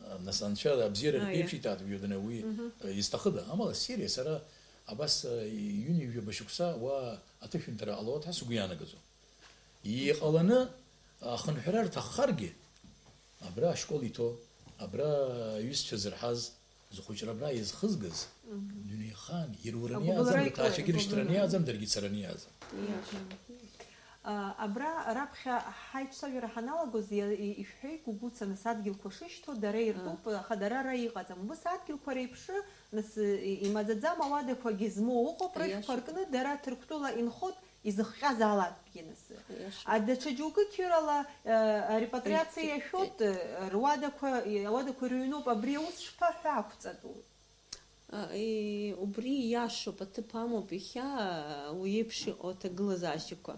а, нас анцәа абзиара Аиеи. рԥеиԥш иҭаатәуп, дунеи уи, Мгм. э, изҭахыда? Амала Сириа сара абас, э, ҩынҩажәаба шықәса уа аҭышәынҭра ҟалоит ҳәа сгәы иаанагаӡом. Иҟаланы ахынҳәра рҭаххаргьы, абра ашкол иҭо, абра аҩызцәа зырҳаз, зхәыҷра абра иазхызгаз, Мгм. дунеихаан, ирура Агәыбылра аниааӡам, иҭоуп, рҭаацәагьы рышьҭра агәыбылра. аниааӡам, даргьы цара аниааӡам. Иашам. А, абра раԥхьа ҳаицәажәара ҳаналагоз иа-, и-, ишәҳәеит, Гәыгәыца, нас адгьылқәа шышьҭоу дара иртәуп, А. аха дара ара иҟаӡам. Убыс адгьылқәа реиԥшы, нас, и-, имаӡаӡам ауадақәагьы змоу ыҟоуп, рышәқәа Иашам. ркны дара Ҭырқәтәыла инхоит, изыхҟьаз алакгьы нас. Иашам. А, даҽа џьоукы қьырала, э, арепатриациа Егь-, иашәоит, э, руадақәа, и-, ауадақәа рыҩноуп, абри аус шԥаҳәа ақәҵатәу? А, и-, убри иашоуп, аҭыԥ амоуп иахьа, а, уи еиԥш иҟоу аҭагылазаашьақәа.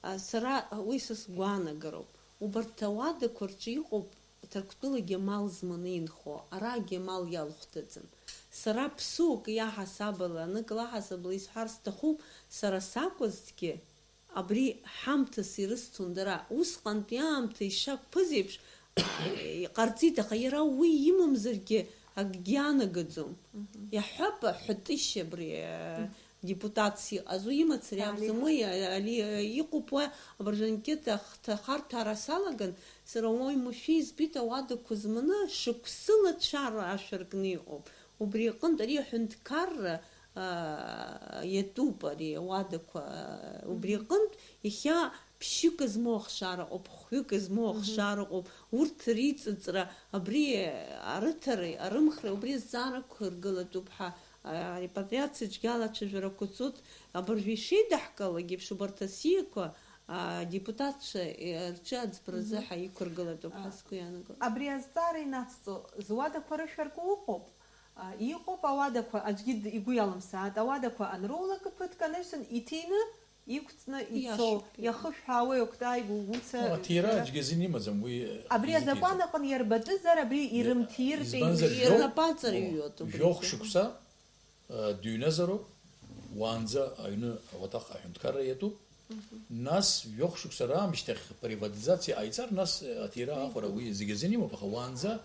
А, сара, а, уи са сгәаанагароуп. Убарҭ ауадақәа рҿы иҟоуп Ҭырқәтәылагьы амал зманы инхо, арагьы амал иалхәҭаӡам. Сара ԥсуак иаҳасабала, анык лаҳасабала исҳәар сҭахуп, сара сакәызҭгьы, абри ҳамҭас ирысҭон дара, усҟантәи аамҭа ишақәԥыз еиԥш, иҟарҵеит, аха иара уи имамзаргьы акгьы анагаӡом. Мгм. Иаҳҳәап, аҳәатәышьа абри, э, Мгм. депутатс иҟаз, уи имацара Али. иакәӡам, уи, э, али, э, иҟоуп уа, абыржәы анкета ахҭа-, ахарҭәаара салаган, сара уа имашәа избеит, ауадақәа зманы, шықәсыла ацәара ашә аркны иҟоуп. Убри аҟынтә ари аҳәынҭқарра, аа, иатәуп ари ауадақәа, аа, убри Мгм. аҟынтә иахьа ԥшьҩык змоу ахшара ыҟоуп, хәҩык змоу Мгм. ахшара ыҟоуп, урҭ риҵыҵра, абри арыҭареи арымхреи убри азҵаара ықәыргылатәуп ҳәа, аа, арепатриациа цәгьала ацәажәарақәа цоит, абыржәы ишеидаҳкылак еиԥш, убарҭ асиақәа, аа, адепутатцәа, е, рҿы аӡбаразы Мгм. ҳаиқәыргылатәуп ҳәа А, сгәы иаанагоит. Абри азҵаара инацҵо зуадақәа рышәарку ыҟоуп? А, иҟоуп ауадақәа, аӡәгьы д-, игәы иалымсааит, ауадақәа анроулак ԥыҭк анаҩсан иҭины, иқәҵны ицо, Иашоуп, иа. иахышәҳәаауеи, Октаи, Гәыгәыца, Ну, аҭира џьара. аӡәгьы азин имаӡам, уи Абри иазикыз. азакәан аҟны иарбатәызар, абри Иа-, ирымҭиртәеи избанзар, ишәоуп. жәохә-, Ирнапаҵаҩҩуа ду, жәохә рыцәгьа. шықәса, э, дыҩназароуп, уаанӡа аҩны ауаҭах аҳәынҭқарра иатәуп. Мгм. Нас жәохә шықәса раамышьҭахь приватизациа ҟаиҵар, нас, э, аҭира Мгм. ахәара уи зегьы азин имоуп, аха уаанӡа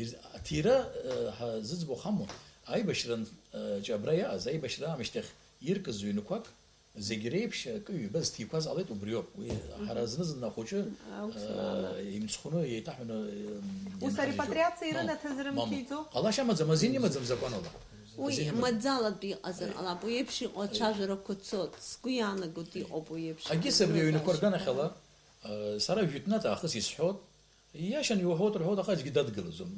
ирз-, аҭира, э, ҳа-, зыӡбахә ҳамоу, аибашьра н-, э, ҿа абра иааз, аибашьра аамышьҭахь иркыз ҩнқәак, зегь реиԥш акы ҩба зҭиқәаз ҟалеит, убриоуп. Уи Мгм. ҳара зны-зынла ахәыҷы, Аус, э, э, имцхәны еиҭаҳәаны, э, Ус ианҳаџьаџьо. арепатриациа Мамоу, ирынаҭаз мамоу. рымҭиӡо? Ҟалашьа амаӡам, азин имаӡам закәанала. Уи Азин имаӡам. маӡалатәы иҟазар Аи. ҟалап, уи еиԥш иҟоу Аи. ацәажәарақәа цоит, сгәы иаанагоит, Аи. иҟоуп уи еиԥш Агьыс абри аҩнқәа рганахьала, э, сара жәытәнат аахыс исҳәот, Иашан иуҳәоит рҳәоит, аха аӡәгьы дадгылаӡом.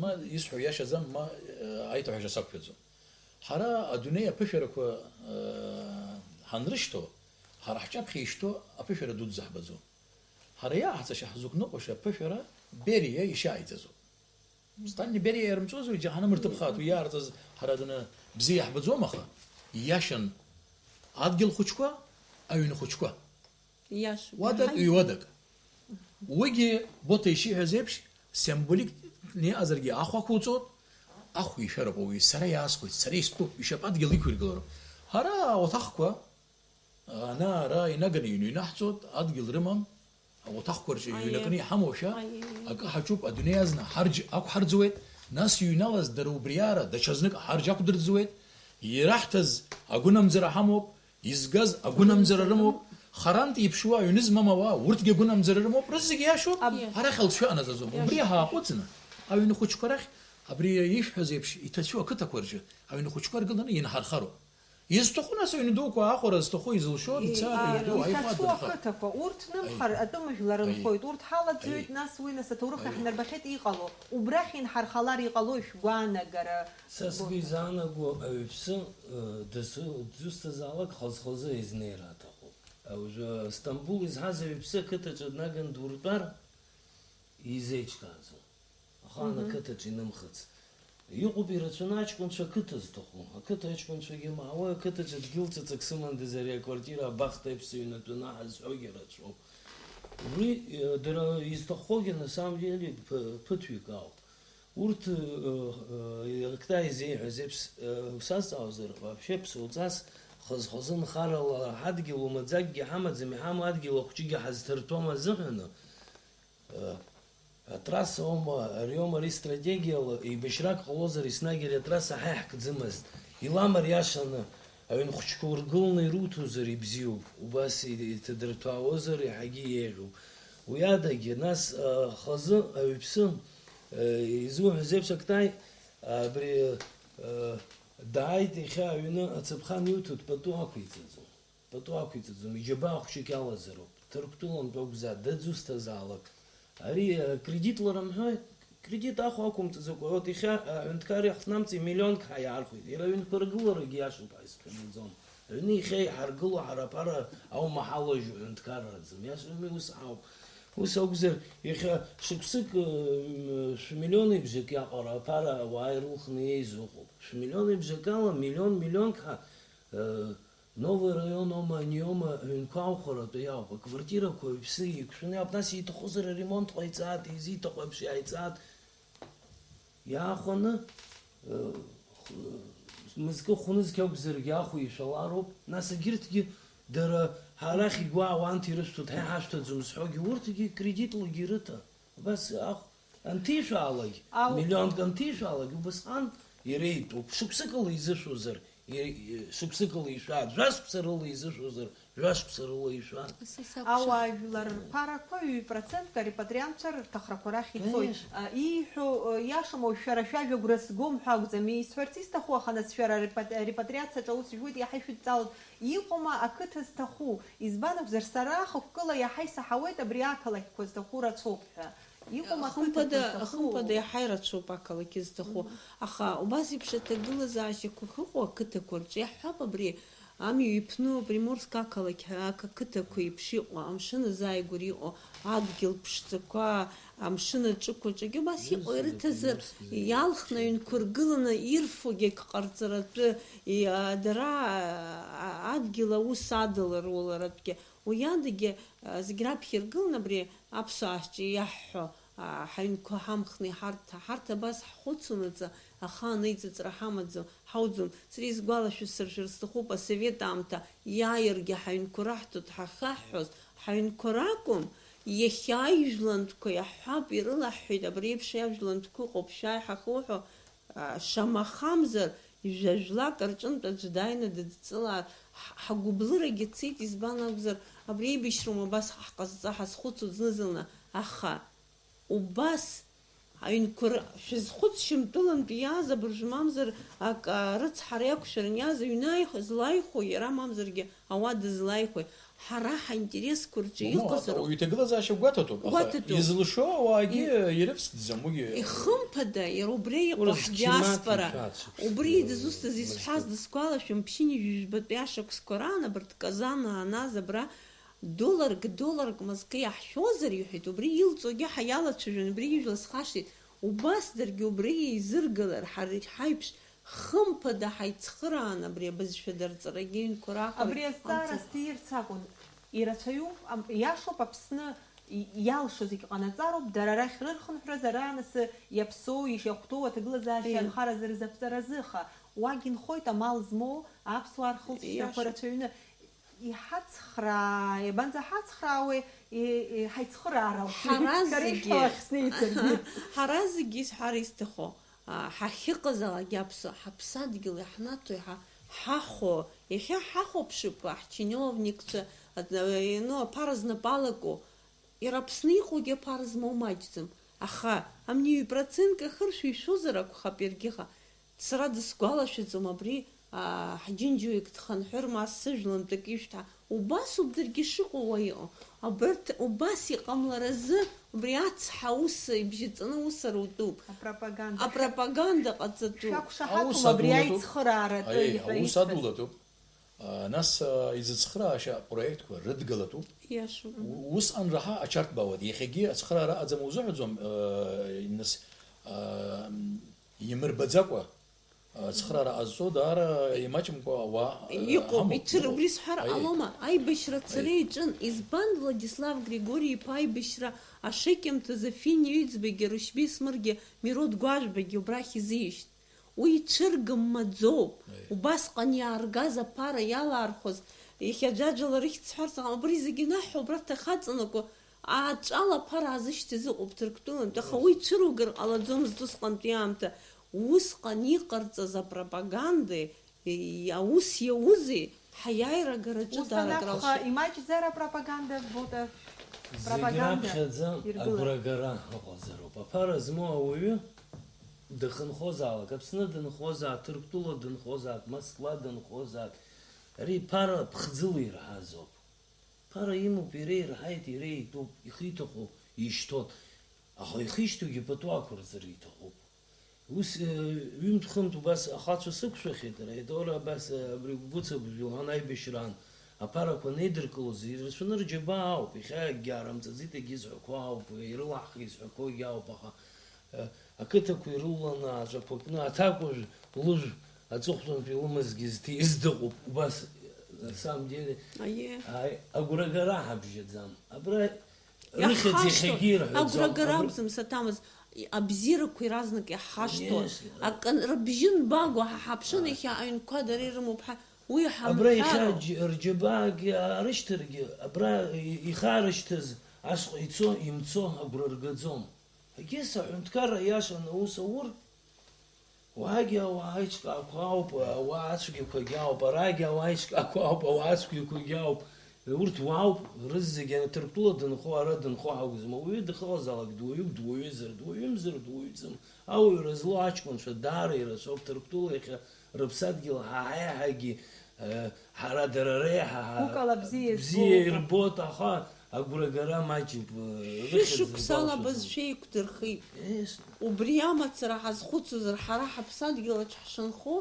Ма исҳәо иашаӡам, ма, э, аиҭаҳәашьа сақәшәаӡом. Ҳара адунеи аԥышәарақәа, э, ҳанрышьҭоу, ҳара ҳҿаԥхьа ишьҭоу аԥышәара дуӡӡа ҳбаӡом. Ҳара иааҳҵашьа ҳзықәныҟәаша аԥышәара Бериа ишьа аиҵазоуп. Сталини Бериа иарымҵозу, џьаҳаным рҭыԥхааит, уи иаарҵаз ҳара адәны бзиа иаҳбаӡом, аха иашан адгьыл хәыҷқәа, аҩны хәыҷқәа. Иашоуп. Уадак, Иаҳа- ҩуадак. Уигьы Боҭа ишиҳәаз еиԥш, символикны иҟазаргьы ахә ақәуҵоит, ахә ишәароуп ауаҩы, сара иаасхәеит, сара истәуп, ишьапы адгьыл иқәиргылароуп. Ҳара ауаҭахқәа, ана-ара инаганы иҩнаҳҵоит, адгьыл рымам, ауаҭахқәа рҿы Аиеи. иҩнакны иҳамоушәа, Аиеи. акы ҳаҿуп, адунеи азна ҳарџь ақәҳарӡуеит, нас иҩналаз дара убриаара даҽазнык ҳарџь ақәдырӡуеит, ираҳҭаз агәынамӡара ҳамоуп, Изгаз агәынамӡара рымоуп, харантә иԥшуа аҩны змам ауаа, урҭгьы агәынамӡара рымоуп, рызегь иашоуп, Аб- арахь алҵшәа анаӡаӡом. Убри Иашоуп. ҳааҟәыҵны, аҩны хәыҷқәа рахь, абри иишәҳәаз еиԥш, иҭацәу ақыҭақәа рҿы аҩны хәыҷқәа ргыланы инҳархароуп. Изҭаху нас аҩны дуқәа аахәара зҭаху изылшо, дца, Иа-, аҩны ду, аиҟәа иҭацәу дырха. ақыҭақәа, урҭ нымхар Аи. атәымыжәлар Аи. нхоит, урҭ ҳалаӡҩоит, Аи. нас уи нас аҭоурых Аи. иаҳнарбахьеит иҟало, убрахь инҳархалар иҟалои шәгәаанагара? Са сгәы изаанаго, ауаҩԥсы, э, дасу-, дзусҭазаалак хаз-хазы изнеира аҭахуп. Уажәы Стамбул изҳаз ауаҩԥсы ақыҭаҿы днаган дуртәар, изеиҿкааӡом. Ахаан Мгм. ақыҭаҿы инымхыц. Иҟоуп ирацәаны аҷкәынцәа ақыҭа зҭаху. Ақыҭа аҷкәынцәагьы маауеи, ақыҭаҿы дгьыл ҵәыцак сымандаз ари аквартира абахҭа еиԥш сыҩнатәаны ҳазҳәогьы рацәоуп. Убри, э, дара изҭаххогьы, на самом деле, ԥы-, ԥыҭҩык ауп. Урҭ, э, э, Октаи изеиҳәаз еиԥш, э, усазҵаауазар, вообще ԥсуаҵас хаз-хазы нхарала ҳадгьыл умаӡакгьы ҳамаӡам, иҳамоу адгьыл ахәҷыгьы ҳазҭырҭәом азыҳәаны, э, атрасса аума, ари аума, ари стратегиала еибашьрак ҟалозар, еснагь ари атрасса ҳа иаҳкӡымызт. Илам ари иашаны, аҩн хәыҷқәа ургыланы ируҭозар ибзиоуп, убас и-, иҭадырҭәаауазар иаҳагьы еиӷьуп. Уи адагьы, нас, а, хазы, аҩԥсы, а, изуҳәаз еиԥш, Октаи, абри, а, дааит иахьа аҩны ацаԥха аниуҭоит, пату ақәиҵаӡом. Пату ақәиҵаӡом, иџьабаа хәҷык иалазароуп. Ҭырқәтәылантә акәзааит, дадзусҭазаалак. Ари, а, кредитла рымҳәои, кредит ахә ақәымҵаӡакәа, вот иахьа, а, аҳәынҭқар иахҭнамҵи миллионк ҳәа иаархәеит. Иара аҩнқәа ргыларагьы иашоуп ҳәа исҳәаӡом. Аҩны иахьа иҳаргыло ҳара аԥара аума ҳалажьу ҳәынҭқарраӡам. Иашами, ус ауп. Ус акәзар, иахьа шықәсык, м, шәмиллионеи бжак иаҟара аԥара ауаа ирылхны иеизо ыҟоуп. Шәмиллионеи бжак ала, миллион, миллионк ҳа, э, Новый район ома, ани ома, ҩнқәа аухаратәы иауп. Аквартирақәа аҩԥсы еиқәшәаны иауп. Нас иҭахозар аремонт ҟаиҵааит, изиҭаху еиԥш иааиҵааит. Иаахәаны, э, х-, мызкы хәнызқь акәзаргьы ахә ишәалароуп. Нас егьырҭгьы дара ҳарахь игәаауа анҭ ирышәҭоит, ҳа иҳашәҭаӡом зҳәогьы, урҭгьы кредитлагьы ирыҭа. Убас ахә анҭишәаалак, Ау. миллионк анҭишәаалак, убасҟан иреитәуп. Шықәсыкала изышәозар, И-, и-, шықәсыкала ишәа, жәа-шықәса рыла изышәозар, жәа-шықәса рыла ишәа. Са сакәшан. Ауаажәлар рԥарақәа ҩ-процентк арепатриантцәа рҭахрақәа рахь ицоит. Конечно. А, ииҳәо, э, иашам, уажә шәара шәажәа агәра згом ҳәа акәӡам исҳәарц исҭаху, аха нас шәара арепат-, арепатриациаҿ аус жәуеит, иаҳа ишәыдҵалоит. Иҟоума ақыҭа зҭаху? Избан акәзар, сара хықәкыла иаҳа исаҳауеит абри ақалақьқәа зҭаху рацәоуп ҳәа. Иҟоума ақыҭақәа Хымԥада, зҭаху? Хымԥада иаҳа ирацәоуп ақалақь зҭаху. Мгм. Аха убас еиԥш аҭагылазаашьақәак ыҟоу ақыҭақәа рҿы иаҳҳәап, абри амҩа иԥну Приморск ақалақь, ак-, ақыҭақәа еиԥш иҟоу, амшын азааигәара иҟоу адгьыл ԥшӡақәа, амшын аҿықәа ҿагьы убас иҟоу ирыҭазар, иалхны аҩнқәа ргыланы ирфогьы ак ҟарҵаратәы, и-, а, дара, а, адгьыл аус адыларуаларатәгьы. Уи адагьы, а, зегь раԥхьа иргылан абри аԥсуаа ҳҿы иаҳҳәо, а, ҳаҩнқәа ҳамхны иҳарҭ-, ҳарҭ абас ҳхәыцуанаҵы, ахаан еиҵыҵра ҳамаӡам, ҳауӡом. Сара исгәалашәо сыршәыр сҭахуп, асовет аамҭа иааиргьы ҳаҩнқәа раҳҭоит ҳахьаҳҳәоз, ҳаҩнқәа ракәым, иахьа аижәлантәқәа иаҳҳәап, ирылаҳҳәеит абри еиԥш иажәлантәқәа ыҟоуп, шәааи ҳахуҳәо, а, шамахамзар, жәа-жәлак рҿынтә аӡәы дааины дыдҵылар, ҳ-, ҳгәыблырагьы цеит, избан акәзар, абри еибашьроума абас ҳҟазҵа ҳазхәыцуа зны-зынла, аха убас аҩнқәа р-, шәызхәыцшьам, тәылантәи иааз абыржә мамзар ак, а, рыцҳара иақәшәаран иааз аҩны аих-, злаихәо иара мамзаргьы ауада злаихәеи, ҳара ҳаинтересқәа рҿы Мамоу, иҟазароуп. Уаҩ иҭагылазаашьа гәаҭатәуп, аха Гәаҭатәуп. Изылшо ауаагьы И-, ирыԥсӡам, уигьы. Ихымԥада, иара убри иҟоу Урыс ҳдиаспора. Чимати. Убри дызусҭаз исҳәаз дысгәалашәом, ԥшьынҩажәи жәбатәи ашықәсқәа раан абарҭ Казан ааназ абра долларк, долларк мызкы иаҳшәозар, иҳәеит, убри илҵуагьы ҳа иалацәажәон, убри ижәла схашҭит. Убас даргьы убри еизыргалар, ҳара ҳаиԥш Хымԥада ҳаицхыраан абри абызшәа дарҵарагьы ҩнқәа раахәара Абри азҵаара ҟамҵеит. Сҭиирц акәын. Ирацәаҩуп, ам-, иашоуп, Аԥсны и-, иалшо зегь ҟанаҵароуп, дара рахь рырхынҳәраз араанасы иаԥсоу, ишиахәҭоу аҭагылазаашьа Аиеи. Анхара зырзаԥҵаразы, аха уагь инхоит амал змоу аԥсуаа рхылҵшьҭрақәа Иашоуп. Рацәаҩны. Иҳацхраа, иабанӡаҳацхраауеи, и-, и-, ҳаицхыраара лшоит. Ҳара Кара зегьы, ишәҳәалахь снеицыргьы. Ҳара зегьы исҳәар исҭаху, а, ҳахьыҟазаалак аԥсуа ҳаԥсадгьыл иаҳнаҭои ҳа-, ҳахәо, иахьа ҳахәаԥшып, ҳчиновникцәа, а, ну, аԥара знапы алаку, иара Аԥсны иҟоугьы аԥара змоу маҷӡам. Аха амни ҩ процентк ахыршәа ишәозар акәхап иаргьы, аха Сара дысгәалашәаӡом абри, аа, ҳџьынџьуаҩык дхынҳәыр, ма сыжәлантәык ишәҭа. Убасоуп даргьы шыҟоу уа иҟоу. Абарҭ убас иҟамларазы, убри ацҳа аус ибжьаҵаны аус арутәуп. Апропаганда. Апропаганда ҟаҵатәуп. Шәақәшаҳаҭума Аус абри адулатәуп. Аицхыраара атәы Аиеи, иҳәа аус исҳәаз. Адулатәуп. А, нас, а, изыцхраашьа апроектқәа рыдгалатәуп. Иашоуп. У-, усҟан раҳа аҽарҭбаауеит. Иахьагьы ацхыраара аӡам узыҳәаӡом, а, нас, а, имырбаӡакәа. Ацхыраара ҟазҵо даара имаҷымкәа ауаа, э, Иҟоуп, ҳамоуп, иҽыр-, иҟоуп. Убри сҳәар Аиеи. Ҟалома, аибашьра ацара Аиеи. Иаҿын, избан Владислав Григори-иԥа аибашьра ашыкьымҭаз Афини Ҩӡбагьы, Рушьби Смыргьы, Мирод Гәажәбагьы убрахь изишьҭ? Уи ҽыргыммаӡоуп, Аиеи. Убасҟан иааргаз аԥара иалаархәаз, иахьа џьаџьала рыхьӡ сҳәарц аҟам, абри зегьы наҳҳәо, убра дҭахаҵанакуа, Аҵәала аԥара аазышьҭыз ыҟоуп Ҭырқәтәылантә, аха уи цәыругар ҟалаӡомызт усҟантәи аамҭа. Усҟан иҟарҵаз апропагандеи, и-, аус иаузеи, ҳаиааира агараҿы Ус даара анакәха, акралшеит. Имаҷзар апропаганда, Бота? Зегь Пропаганда раԥхьаӡа иргылар. Агәрагара ыҟазароуп. Аԥара змоу ауаҩы дыхынҳәозаалак, Аԥсны дынхозаалак, Ҭырқәтәыла дынхозаалак, Москва дынхозаалак, ари ԥара ԥхӡыла ирҳазоуп. Ԥара имоуп, иара ирҳаит, иара итәуп, ихы иҭаху ишьҭоит. Аха ихы ишьҭоугьы пату ақәырҵара иҭахуп. Ус, э, ҩынтә-хынтә убас ахацәа сықәшәахьеит, ара, Етора абас, э, абри Гәыцабжә уаан аибашьраан аԥарақәа анеидыркылоз, ирацәаны рџьабаа ауп, иахьа акгьы аарымҵаӡеит, егьи зҳәақәо ауп, ирылаҳхи зҳәақәогьы ауп, аха Ақыҭақәа ирылаланы ааҵәақәа кны аҭакәажә лыжә аҵыхәтәантәи лымазгьы зҭиз дыҟоуп, убас, на самом деле, Аиеи. Ааи, агәрагара ҳабжьаӡам. Абра рыхьӡ Иаҳхашҭуам. Иахьагьы ирҳәаӡом. Агәрагара Абра акәӡам саҭамыз, и-, абзиарақәа иаразнак иаҳхашҭуа. Конечно. Акы рыбжьы нбагәа ҳа ҳаԥшын, Ааи. Иахьа аҩнқәа дара ирымоуп ҳәа, уи Абра иахьа ҳамҳәароуп. Рџь-, рџьабаагьы аарышьҭыргьы, абра и-, ихарышьҭыз ашҟа ицо, имцо агәра ргаӡом. Егьыс аҳәынҭқарра иашаны аус аур, Уагьы ауаа аиҿкаақәа ауп, ауаа ацәгьақәагьы ауп, арагьы ауаа аиҿкаақәа ауп, ауаа ацәгьақәагьы ауп. Урҭ уаауп, рызегьы, Ҭырқәтәыла дынхо, ара дынхо ҳакәӡам. Ауаҩы дахьыҟазаалак дуаҩуп, дуаҩызар, дуаҩымзар, дуаҩӡам. Ауаҩра злоу аҷкәынцәа даара ирацәоуп, Ҭырқәтәыла иахьа рыԥсадгьыл ҳа ҳаиҳагьы, э, ҳара дара реиҳа ҳа-, Гәыкала бзиа бзиа ирбоит. Ирбоит, аха агәрагара маҷуп, э, рыхьӡ Шәышықәсала рбалшәаӡом. Бызшәа еиқәдырхеит. Ес. Убри амацара ҳазхәыцуазар, ҳара ҳаԥсадгьыл аҿы ҳшынхо,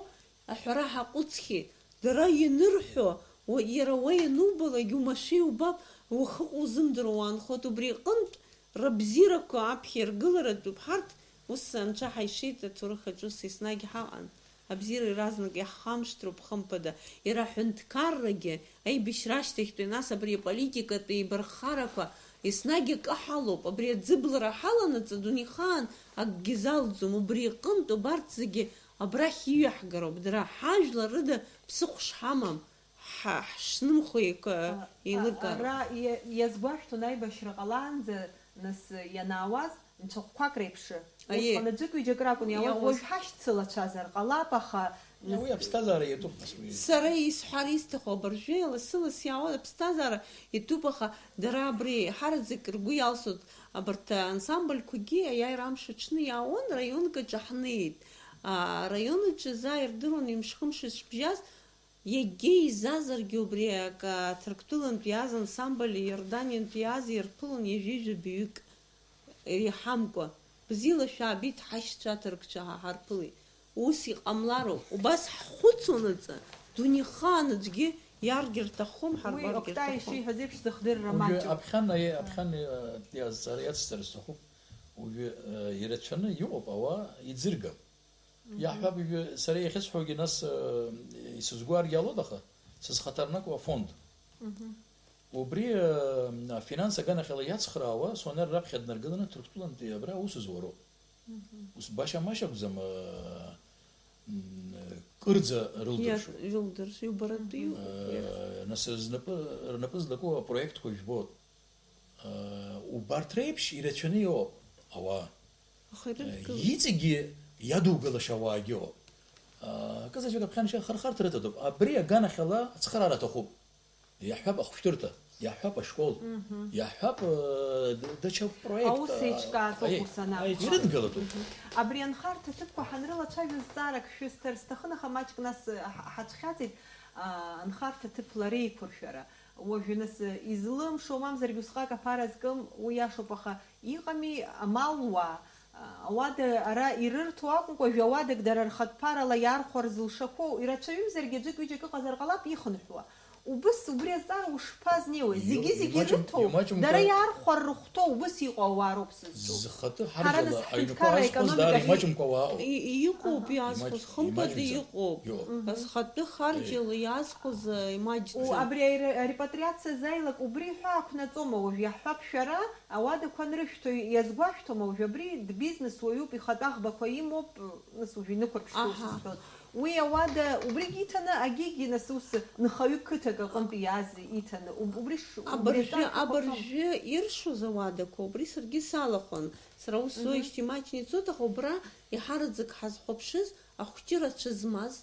аҳәара ҳаҟәыҵхьеит. Дара ианырҳәо, уа-, иара уа ианубалак, умашәа иубап, уахык узымдыруа уаанхоит. Убри аҟынтә, рыбзиарақәа аԥхьа иргыларатәуп. Ҳарҭ ус анцәа ҳаишеит, аҭоурых аҿы ус еснагь ҳаҟан. Абзиара иаразнак иаҳхамышҭроуп, хымԥада. Иара аҳәынҭқаррагьы, аибашьра ашьҭахьтәи, нас абри аполитикатәи еибарххарақәа еснагь акы ҳалоуп. Абри аӡыблара ҳаланаҵ, адунеихаан акгьы залӡом. Убри аҟынтә убарҭ зегьы абрахь иҩаҳгароуп, дара ҳажәлар рыда ԥсыхәа шҳамам, ҳа-, ҳшнымхо еиқәа-, А, а, еилыркаароуп. Ара иа-, иазгәашәҭон аибашьра ҟалаанӡа, нас, ианаауаз, нцәахәқәак реиԥш. Аиеи. Усҟан аӡәык-ҩыџьак ракәын иауаз, Иауаз. Уажә ҳашьцылацәазар ҟалап, аха, нас, Уи аԥсҭазаара иатәуп, нас, уи. Сара исҳәар исҭаху абыржәы лассы-ласс иаауа аԥсҭазаара иатәуп, аха дара абри ҳараӡак ргәы иалсуеит, абарҭ ансамбльқәагьы аиааира амш аҽны иаауан, раионк аҿы ҳнеит. А, араион аҿы заа ирдыруан ҩымш-хымш ишбжьаз, иагьа изазаргьы убри акы Ҭырқәтәылантә иааз ансамбль, Иорданиантә иааз ирԥылон ҩажәи жәабаҩык иҳамкәа. Бзиала шәаабеит, ҳашьцәа аҭырқәцәа ҳа ҳарԥылеит. Ус иҟамлароуп. Убас ҳхәыцуанаҵы, дунеихаан аӡәгьы иааргьы рҭаххом, Уи ҳарбаргьы Октай рҭаххом. Ишиҳәаз еиԥш, зыхдырра Уажәы маҷуп. Аԥхьан аиа-, аԥхьан, э, иаз-, сара иацсҵар сҭахуп. Уажәы, э, ирацәаны иҟоуп, ауаа иӡыргап. Мгм. Иаҳҳәап, уажәы сара иахьысҳәогьы нас, э, исызгәааргьы ҟалоит, аха сызхаҭарнакуа афонд. Мгм. Убри, э, афинанс аганахьала иацхраауа Сонер раԥхьа днаргыланы Ҭырқәтәылантәи абра аус зуароуп. Мгм. Ус баша-маша акәӡам, э, м, кырӡа рылдыршоит. Иа-, рылдырш-, иубаратәы Мгм. иҟоуп, Э, иа- Нас рызнапы, рнапы злаку апроектқәа жәбоит. Э, убарҭ реиԥш ирацәаны иҟоуп ауаа. Аха ирыдгылоит. Э, иҵегьы иадугалаша ауаагьы ыҟоуп. Э, акызаҵәык аԥхьанашьа ахырхарҭа рыҭатәуп. Абри аганахьала ацхыраара аҭахуп. Иаҳҳәап, ахәшәтәырҭа, иаҳҳәап, ашкол, Мгм. Иаҳҳәап, э, д-, даҽа проект, Аус э, еиҿкаатәуп аиеи, ус анакәха. Ирыдгалатәуп. Мгм. Абри анхарҭа ҭыԥқәа ҳанрылацәажәоз зҵаарак шәысҭар сҭахын, аха маҷк нас, э, ҳ-, ҳацәхьаҵит, а, анхарҭа ҭыԥла реиқәыршәара. Уажәы нас, э, излымшо, мамзаргьы усҟак аԥара зкым, уи иашоуп, аха иҟами амал уа, а, ауада ара ирырҭо акәымкәа, жәа-уадак дара рхатә ԥарала иаархәар зылшақәоу, ирацәаҩымзаргьы аӡәык-ҩыџьак ыҟазар ҟалап ихынҳәуа. Убыс, убри азҵаара ушԥазнеиуеи? Зегьы-зегьы Иу-, ирыҭоу, имаҷым-, имаҷымкәа дара иаархәар рыхәҭоу, убыс иҟоу ауаа роуп сызҿу. Зхатәы Ҳара харџьала нас аҩнқәа ҳҳәынҭқарра аазхәаз дара аекономикахь имаҷымкәа ауаа ыҟоуп. И-, и-, иҟоуп, Аҳа. иаазхәаз, Имаҷ-, хымԥада имаҷымзар. иҟоуп. Иҟоуп. Зхатәы харџьала Еи. иаазхәаз, э, имаҷӡам. У-, абри аре-, арепатриациа зааилак убри ҳәа ақәнаҵома уажә, иаҳҳәап, шәара ауадақәа анрышәҭо иазгәашәҭома уажә? Абри дбизнес уаҩуп, ихатә аӷбақәа имоуп, нас уажә инықәырԥшӡо Аҳа. сызҳәон. Уи ауада убригь иҭаны, агьигьы нас ус нхаҩы қыҭак аҟынтә иааз иҭаны, уб-, убри ш-, убри Абыржәы, аҿар шәхәаԥшуама? Абыржәы иршоз ауадақәа, убри саргьы салахәын. Сара ус Мгм. зоижьҭеи маҷны ицоит, аха убра иҳараӡак ҳазхәаԥшыз ахәҷы рацәа змаз,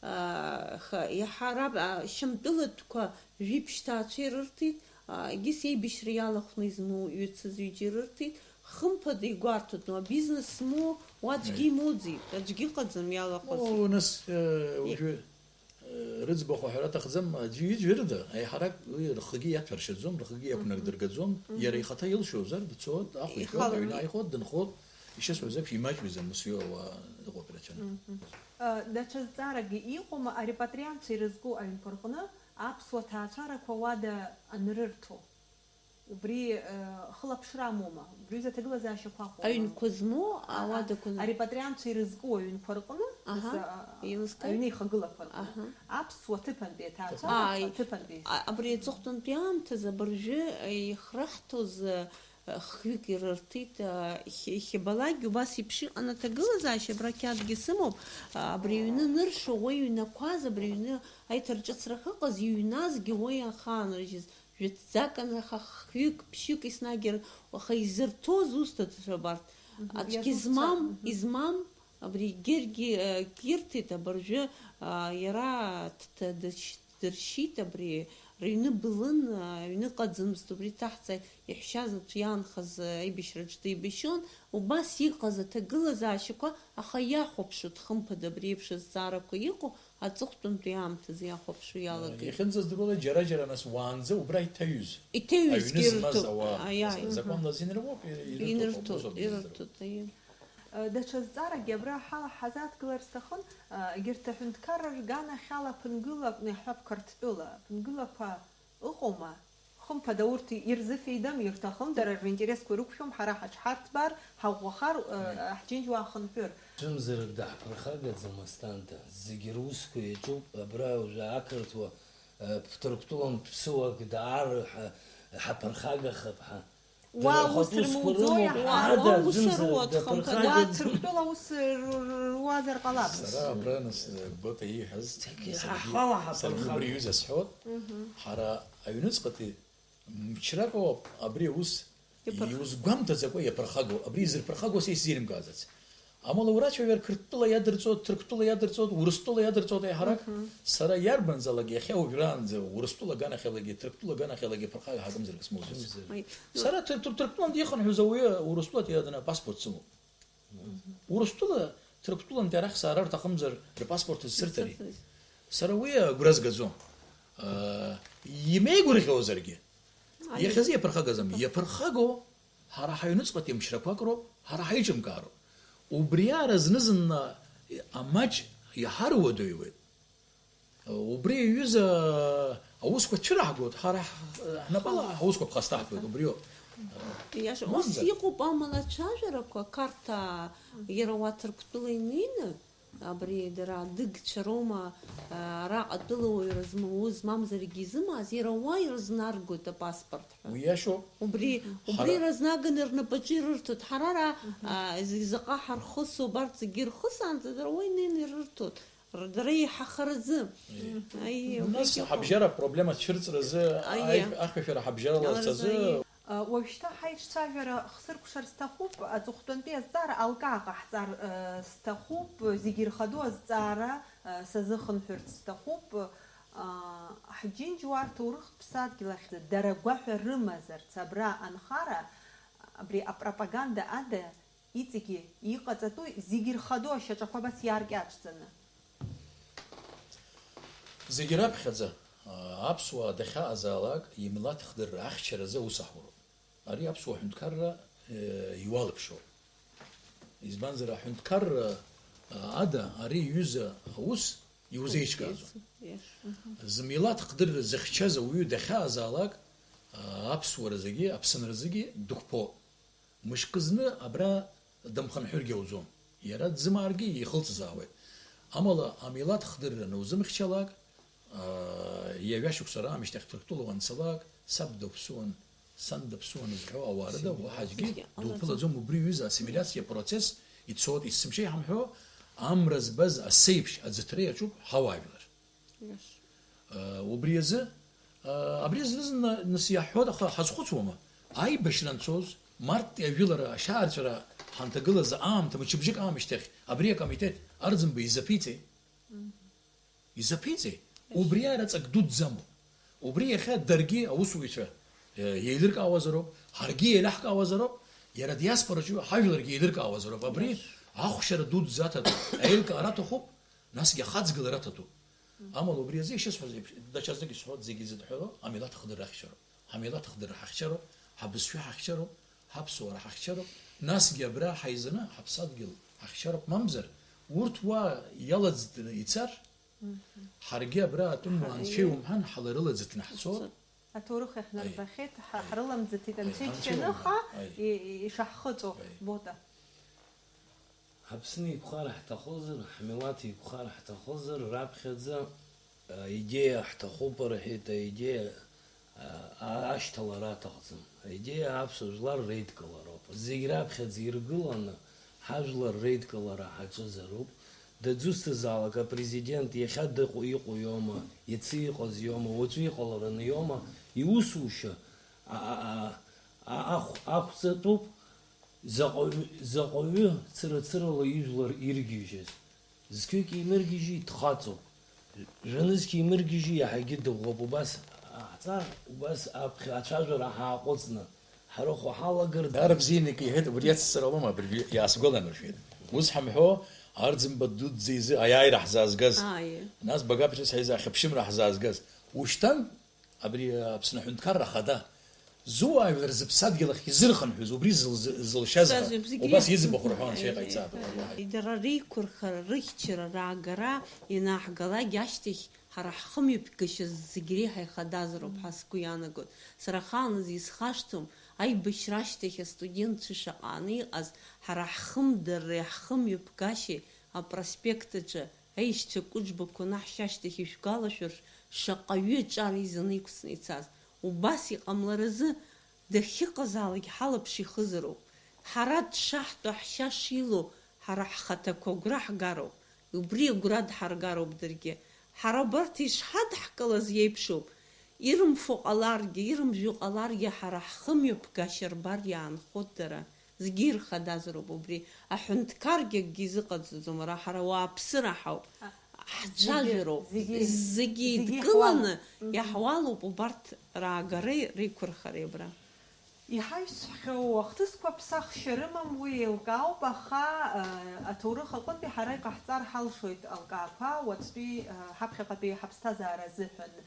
аа, ха-, иаҳа раб-, аа, шьамтәылатәқәа жәиԥшь ҭаацәа ирырҭеит, аа, егьыс еибашьра иалахәны измоу ҩыцыз ҩыџьа ирырҭеит, хымԥада игәарҭоит, ну, абизнес змоу уа аӡәгьы Аи. имоуӡеит, аӡәгьы ыҟаӡам иалахәыз. О, нас, э, И- уажәы, э, рыӡбахә аҳәара аҭахӡам, аӡәы ҩыџьа рыда, аиҳарак уи рхгьы иаҭәаршьаӡом, рхгьы Мгм. иақәнардыргаӡом, Мгм. иара ихаҭа илшозар, дцоит, ахә иҳәоит, Ихала- аҩны ааихоит, дынхоит, ишысҳәаз еиԥш, имаҷҩӡам, ус иоуа ауаа ыҟоуп ирацәаны. Мгм. Э, даҽа зҵааракгьы иҟоума, арепатриантцәа ирызку аҩнқәа рҟны аԥсуа ҭаацәарақәа уада анрырҭо? Убри, э, хылаԥшра амоума? Убри аҩыза аҭагылазаашьақәа ыҟоума? Аҩнқәа змоу А, а, ауадақәа ны- арепатриантцәа ирызку аҩнқәа рҟны, Аҳа, нас, а, еилыскааит. Аҩны ихагылақәа рҟны. Аҳа. Аԥсуа ҭыԥантәи аҭаацәарақәа, Ааи. ҭыԥантәи. А, абри аҵыхәтәантәи аамҭазы абыржәы, э, ихраҳҭоз, э, хҩык ирырҭеит, а, хь-, хьабалакгьы убас еиԥш иҟан аҭагылазаашьа, абра қьаадгьы сымоуп, а, абри аҩны ныршо, уа иҩнақәаз, абри аҩны аиҭарҿыцра ахьыҟаз, иҩназгьы уа иахаанрыжьыз, жәытәӡакан аха хҩык, ԥшьҩык еснагь ир-, аха изырҭоз усҭоит абарҭ. Мгм. Аӡәгьы Иазусҭа-, змам, мгм. измам, Абри егьыргьы, э, ирҭеит, абыржәы, а, иара дҭ-, дыч-, дыршьит, абри рыҩны былын, а, аҩны ыҟаӡамызт, убри дҭаҳҵааит, иаҳәшьаз аӡә иаанхаз, а, аибашьраҿ деибашьуан, убас иҟаз аҭагылазаашьақәа, аха иахәаԥшуеит, хымԥада, абри еиԥш азҵаарақәа иҟоу аҵыхәтәантәи аамҭазы иахәаԥшуа иалагеит. Иахьынӡаздыруала џьара-џьара нас уаанӡа убра иҭаҩыз. Иҭаҩызгьы аҩны змаз ирҭоит, ауаа, аиааи. Законла азин рбоуп, ир-, ирырҭоит, Ирырҭоит, ауп, ирырҭоит, аиеи. Даҽа зҵаарагьы абра ҳала ҳазааҭгылар сҭахын, егьырҭ аҳәынҭқарра рганахьала ԥынгылак, иаҳҳәап, Қырҭтәыла ԥынгылақәа ыҟоума? Хымԥада, урҭ ирзыфеидам, ирҭахым, дара ринтересқәа ирықәшәом, ҳара ҳаҽҳарҭбаар, ҳаӷәӷәахар, ҳџьынџьуаа хынҳәыр. Ӡәымзарак даҳԥырхагаӡам, Асҭанда, зегьы русқәа иаҿуп, абра уажәы ақырҭуа, Ҭырқәтәылантә ԥсыуак даара ҳа-, ҳаԥырхагахап ҳәа. Уа ус рмуӡои, аҳа? Уа ус руа дхымԥада. Уа Ҭырқәтәыла ус р-, р-, руазар ҟалап. Сара абра нас, э, Бота ииҳәаз, саргьы, ҳхала ҳаԥырхагоуп. Саргьы убри аҩыза сҳәот. Мгм. Ҳара аҩныҵҟатәи мчрак ауп абри аус иузгәамҭаӡакәа иаԥырхагоу. Абри изырԥырхагоу са исзеилымкааӡац. Амала урацәажәар, Қырҭтәыла иадырҵоит, Ҭырқәтәыла иадырҵоит, Урыстәыла иадырҵоит еиҳарак. Мгм. Сара иарбанзаалак иахьа уажәраанӡа Урыстәыла аганахьалагьы, Ҭырқәтәыла аганаҳәалагьы ԥырхага ҳакымзарак смоуӡацт. Ҳакымзарак. Ҳаи, сара Ҭыр-, Ҭыр-, Ҭырқәтәылантә иҟан ҳәа уаҩы Урыстәылатәи адна апаспорт сымоуп. Мгм. Урыстәыла, Ҭырқәтәылантәи арахь саара рҭахымзар, рпаспорт зсырҭари? Зсырҭари. Сара уи агәра згаӡом. Э, имеигәырӷьозаргьы, Аиеи. Иахьазы иаԥырхагазам. Иаԥырхагоу ҳара ҳаҩныҵҟатәи мчрақәак роуп, ҳара ҳаиҿымкаароуп. Убриаара зны-зынла амаҷ иҳаруадаҩуеит. Убри аҩыза аусқәа цәыраҳгоит, ҳара ҳ-, ҳнапала ҳаусқәа ԥхасҭаҳтәуеит, убриоуп. Иаша, ус мамзар. Иҟоуп амала ацәажәарақәа, Қарҭаа иара уа Ҭырқәтәыла инеины, абри дара адыгцәа роума, а, араҟа атәылауаҩра змоуз, мамзаргьы изымаз, иара уа ирызнаргоит апаспорт ҳәа. Уи иашоуп. Убри, убри ҳара разнаганы рнапаҿы ирырҭоит. Ҳара ара, а, з-, заҟа ҳархысу, абарҭ зегьы ирхысаанӡа, дара уа инеины ирырҭоит. Р-, дара еиҳахаразы. Е. Аиеи, нас убригьы ыҟоуп. Ҳабжьара апроблема цәырҵразы, Аиеи. Аи-, ахьашәара ҳабжьараларц азы. Аразы, аиеи. Уажәшьҭа ҳаиҿцәажәара хсыркәшар сҭахуп, аҵыхәтәантәи азҵаара алкаа ҟаҳҵар, э, сҭахуп, зегьы ирхадоу азҵаара, э, сазыхынҳәырц сҭахуп, э, ҳџьынџьуаа рҭоурыхтә ԥсадгьыл ахь дара гәаҳәа рымазарц абра анхара, абри апропаганда ада иҵегьы иҟаҵатәуи зегьы ирхадоу ашьаҿақәа абас иааркьаҿӡаны. Зегьы раԥхьаӡа, а, аԥсуаа дахьаҟазаалак имилаҭ хдырра ахьчаразы аус аҳуроуп. Ари аԥсуа ҳәынҭқарра, э, иуалԥшьоуп. Избанзар, аҳәынҭқарра, а, ада ари иҩыза аус иузеиҿкааӡом. Иаша. Мгм. Змилаҭ хдырра зыхьчаз ауаҩы дахьаҟазаалак, а, аԥсуара зегьы, Аԥсынра зегьы дықәԥо. Мышкы зны абра дымхынҳәыргьы ауӡом. Иара дзымааргьы ихылҵзаауеит. Амала амилаҭ хдырра анузымхьчалак, аа, ҩажәа шықәса раамышьҭахь Ҭырқәтәыла уанцалак, саб даԥсуан, сан даԥсуан зҳәо ауаа рыда уаҳа аӡәгьы дуԥылаӡом. Убри ҩыза ассимилиациа процесс ицоит, есымша иҳамҳәо, амра збаз асеиԥш аӡыҭра иаҿуп ҳауаажәлар. Иаша. Э, убри азы, э, абри зны-зынла нас иаҳҳәоит, аха ҳазхәыцуама? Аибашьра анцоз, марттәи ажәылара ашьаарҵәыра ҳанҭагылаз аамҭа, мчыбжьык аамышьҭахь, абри акомитет Арӡынба изаԥиҵеи? Мгм. Изаԥиҵеи? Иаша. Убри ара ҵак дуӡӡамоуп. Убри иахьа даргьы аусуҩцәа, э, еилыркаауазароуп, ҳаргьы еилаҳкаауазароуп, иара адиаспораҿы ҳажәларгьы еилыркаауазароуп. Абри Иаша. Ахәшьара дуӡӡа аҭатәуп, аилкаара аҭахуп, насгьы ахаҵгылара аҭатәуп. Амала убри азы ишысҳәаз еиԥш, даҽазнык исҳәоит, зегьы зыдҳәалоу амилаҭ хдырра ахьчароуп. Ҳамилаҭ хдырра ҳахьчароуп, ҳабызшәа ҳахьчароуп, ҳаԥсуара ҳахьчароуп, насгьы абра ҳаизаны ҳаԥсадгьыл ҳахьчароуп, мамзар урҭ уа иалаӡтәны ицар, ҳаргьы абра атәымуаа анцәа иумҳәан, ҳаларылаӡыҭны ҳцо. Аҭоурых иаҳнарбахьеит, ҳа-, ҳрыламӡыҭит, анцәа иџьшьаны, аха и-, и-, ишаҳхыҵәо, Бота. Аԥсны еиқәхар ҳҭахозар, ҳмилаҭ еиқәхар ҳҭахозар, раԥхьаӡа, а, аидеиа ҳҭахуп рҳәеит, аидеиа, а, а, ашьҭалара аҭахӡам. Аидеиа аԥсуа жәлар реидкылароуп. Зегь раԥхьаӡа иргыланы ҳажәлар реидкылара ҳаҿызароуп. Дызусҭазаалак апрезидент иахьа дыҟоу, иҟоу иоума, иацы иҟаз иоума, уаҵәы иҟалараны иоума, иусушьа, а, а, а, а, ахә-, ақәҵатәуп. Заҟаҩы, заҟаҩы цыра-цырала ижәлар иргьежьыз. Зқьҩык еимыргьежьи, дхаҵоуп. Жәанызқь еимыргьежьи, иаҳагьы дыӷәӷәоуп. Убас ҳаҳҵар, убас аԥхьа ацәажәара ҳааҟәыҵны, ҳарыхәо ҳалагар. Даара бзианы икеиҳәеит, убри иацҵара ауама, абыржәы иаасгәаламыршәеит. Ус ҳамҳәо, Арӡынба дуӡӡа изы аиааира ҳзаазгаз, Ааи. Нас Багаԥ ҿыц ҳаиза ахьыԥшымра ҳзаазгаз. Ушьҭан, Абри Аԥсны аҳәынҭқарра ахада зуаажәлар зыԥсадгьыл ахь изырхынҳәыз, убри зыл-, зылшаз ҳәа, Зыԥсадгьыл убас зегь иӡбахә рҳәон, рыхынҳәыз, анцәа иҟаиҵа, аиеи, абри аиеи. Дара реиқәырхара, рыхьчара раагара ианаҳгалак ашьҭахь, ҳара ҳхымҩаԥгашьа зегь реиҳа ихадазароуп ҳәа сгәы иаанагоит. Сара ахааназы исхашҭуам, аибашьра ашьҭахь астудентцәа шаҟа ааны иҟаз, ҳара ҳхымдареи ҳхымҩаԥгашьеи апроспект аҿы Аишьцәа Кәыџбақәа анаҳшьа ашьҭахь ишәгәалашәар, шаҟаҩы аҿар еизаны иқәҵны ицаз. Убас иҟамларазы, дахьыҟазаалак ҳалаԥш ихызароуп. Ҳара дшаҳтәу, ҳшьа шилоу, ҳара ҳхаҭақәа агәра ҳгароуп. Убри агәра дҳаргароуп даргьы. Ҳара абарҭ ишҳадҳкылаз иеиԥшуп. Ирымфо ҟаларгьы, ирымжәо ҟаларгьы, ҳара ҳхымҩаԥгашьа рбар иаанхоит дара. Зегьы ирхадазароуп убри. Аҳәынҭқаргьы акгьы изыҟаҵаӡом, ара ҳара ауааԥсыра ҳауп. А, Ҳцәажәароуп. Зегьы, зегьы, зегьы зегьы еидкыланы иҳуалуп. Мгм. Иаҳуалуп убарҭ раагареи реиқәырхареи абра. Иҳаҩсхьоу ахҭысқәа ԥсахшьа рымам, уи еилкаауп, аха, э, аҭоурых аҟынтәи ҳара иҟаҳҵар ҳалшоит алкаақәа, уаҵәтәи, э, ҳаԥхьаҟатәи ҳаԥсҭазаара азыҳәан. Э,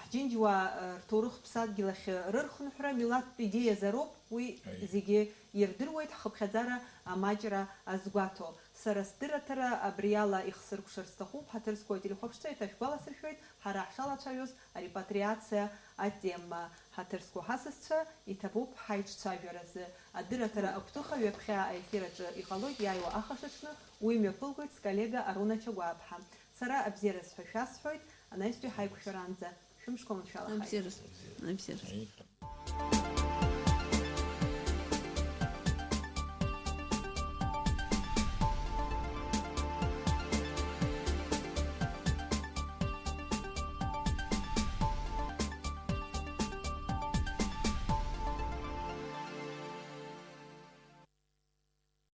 ҳџьынџьуаа, э, рҭоурых ԥсадгьыл ахь рырхынҳәра милаҭтә идеиазароуп, уи Аиеи. Зегьы ирдыруеит ҳхыԥхьаӡара амаҷра азгәаҭо. Сара сдырраҭара абриала ихсыркәшар сҭахуп, ҳаҭыр зқәу ателехәаԥшцәа, еиҭашәгәаласыршәоит, ҳара ҳшалацәажәоз арепатриациа атема. Ҳаҭыр зқәу ҳасасцәа, иҭабуп ҳаиҿцәажәаразы. Адырраҭара агәҭыха ҩаԥхьа аефир аҿы иҟалоит, иааиуа ахашаҽны уи мҩаԥылгоит сколлега Аруна Чагәааԥҳа. Сара абзиараз ҳәа шәасҳәоит, анаҩстәи ҳаиқәшәаранӡа шәымшқәа маншәалахааит. Абзиараз. Абзиараз.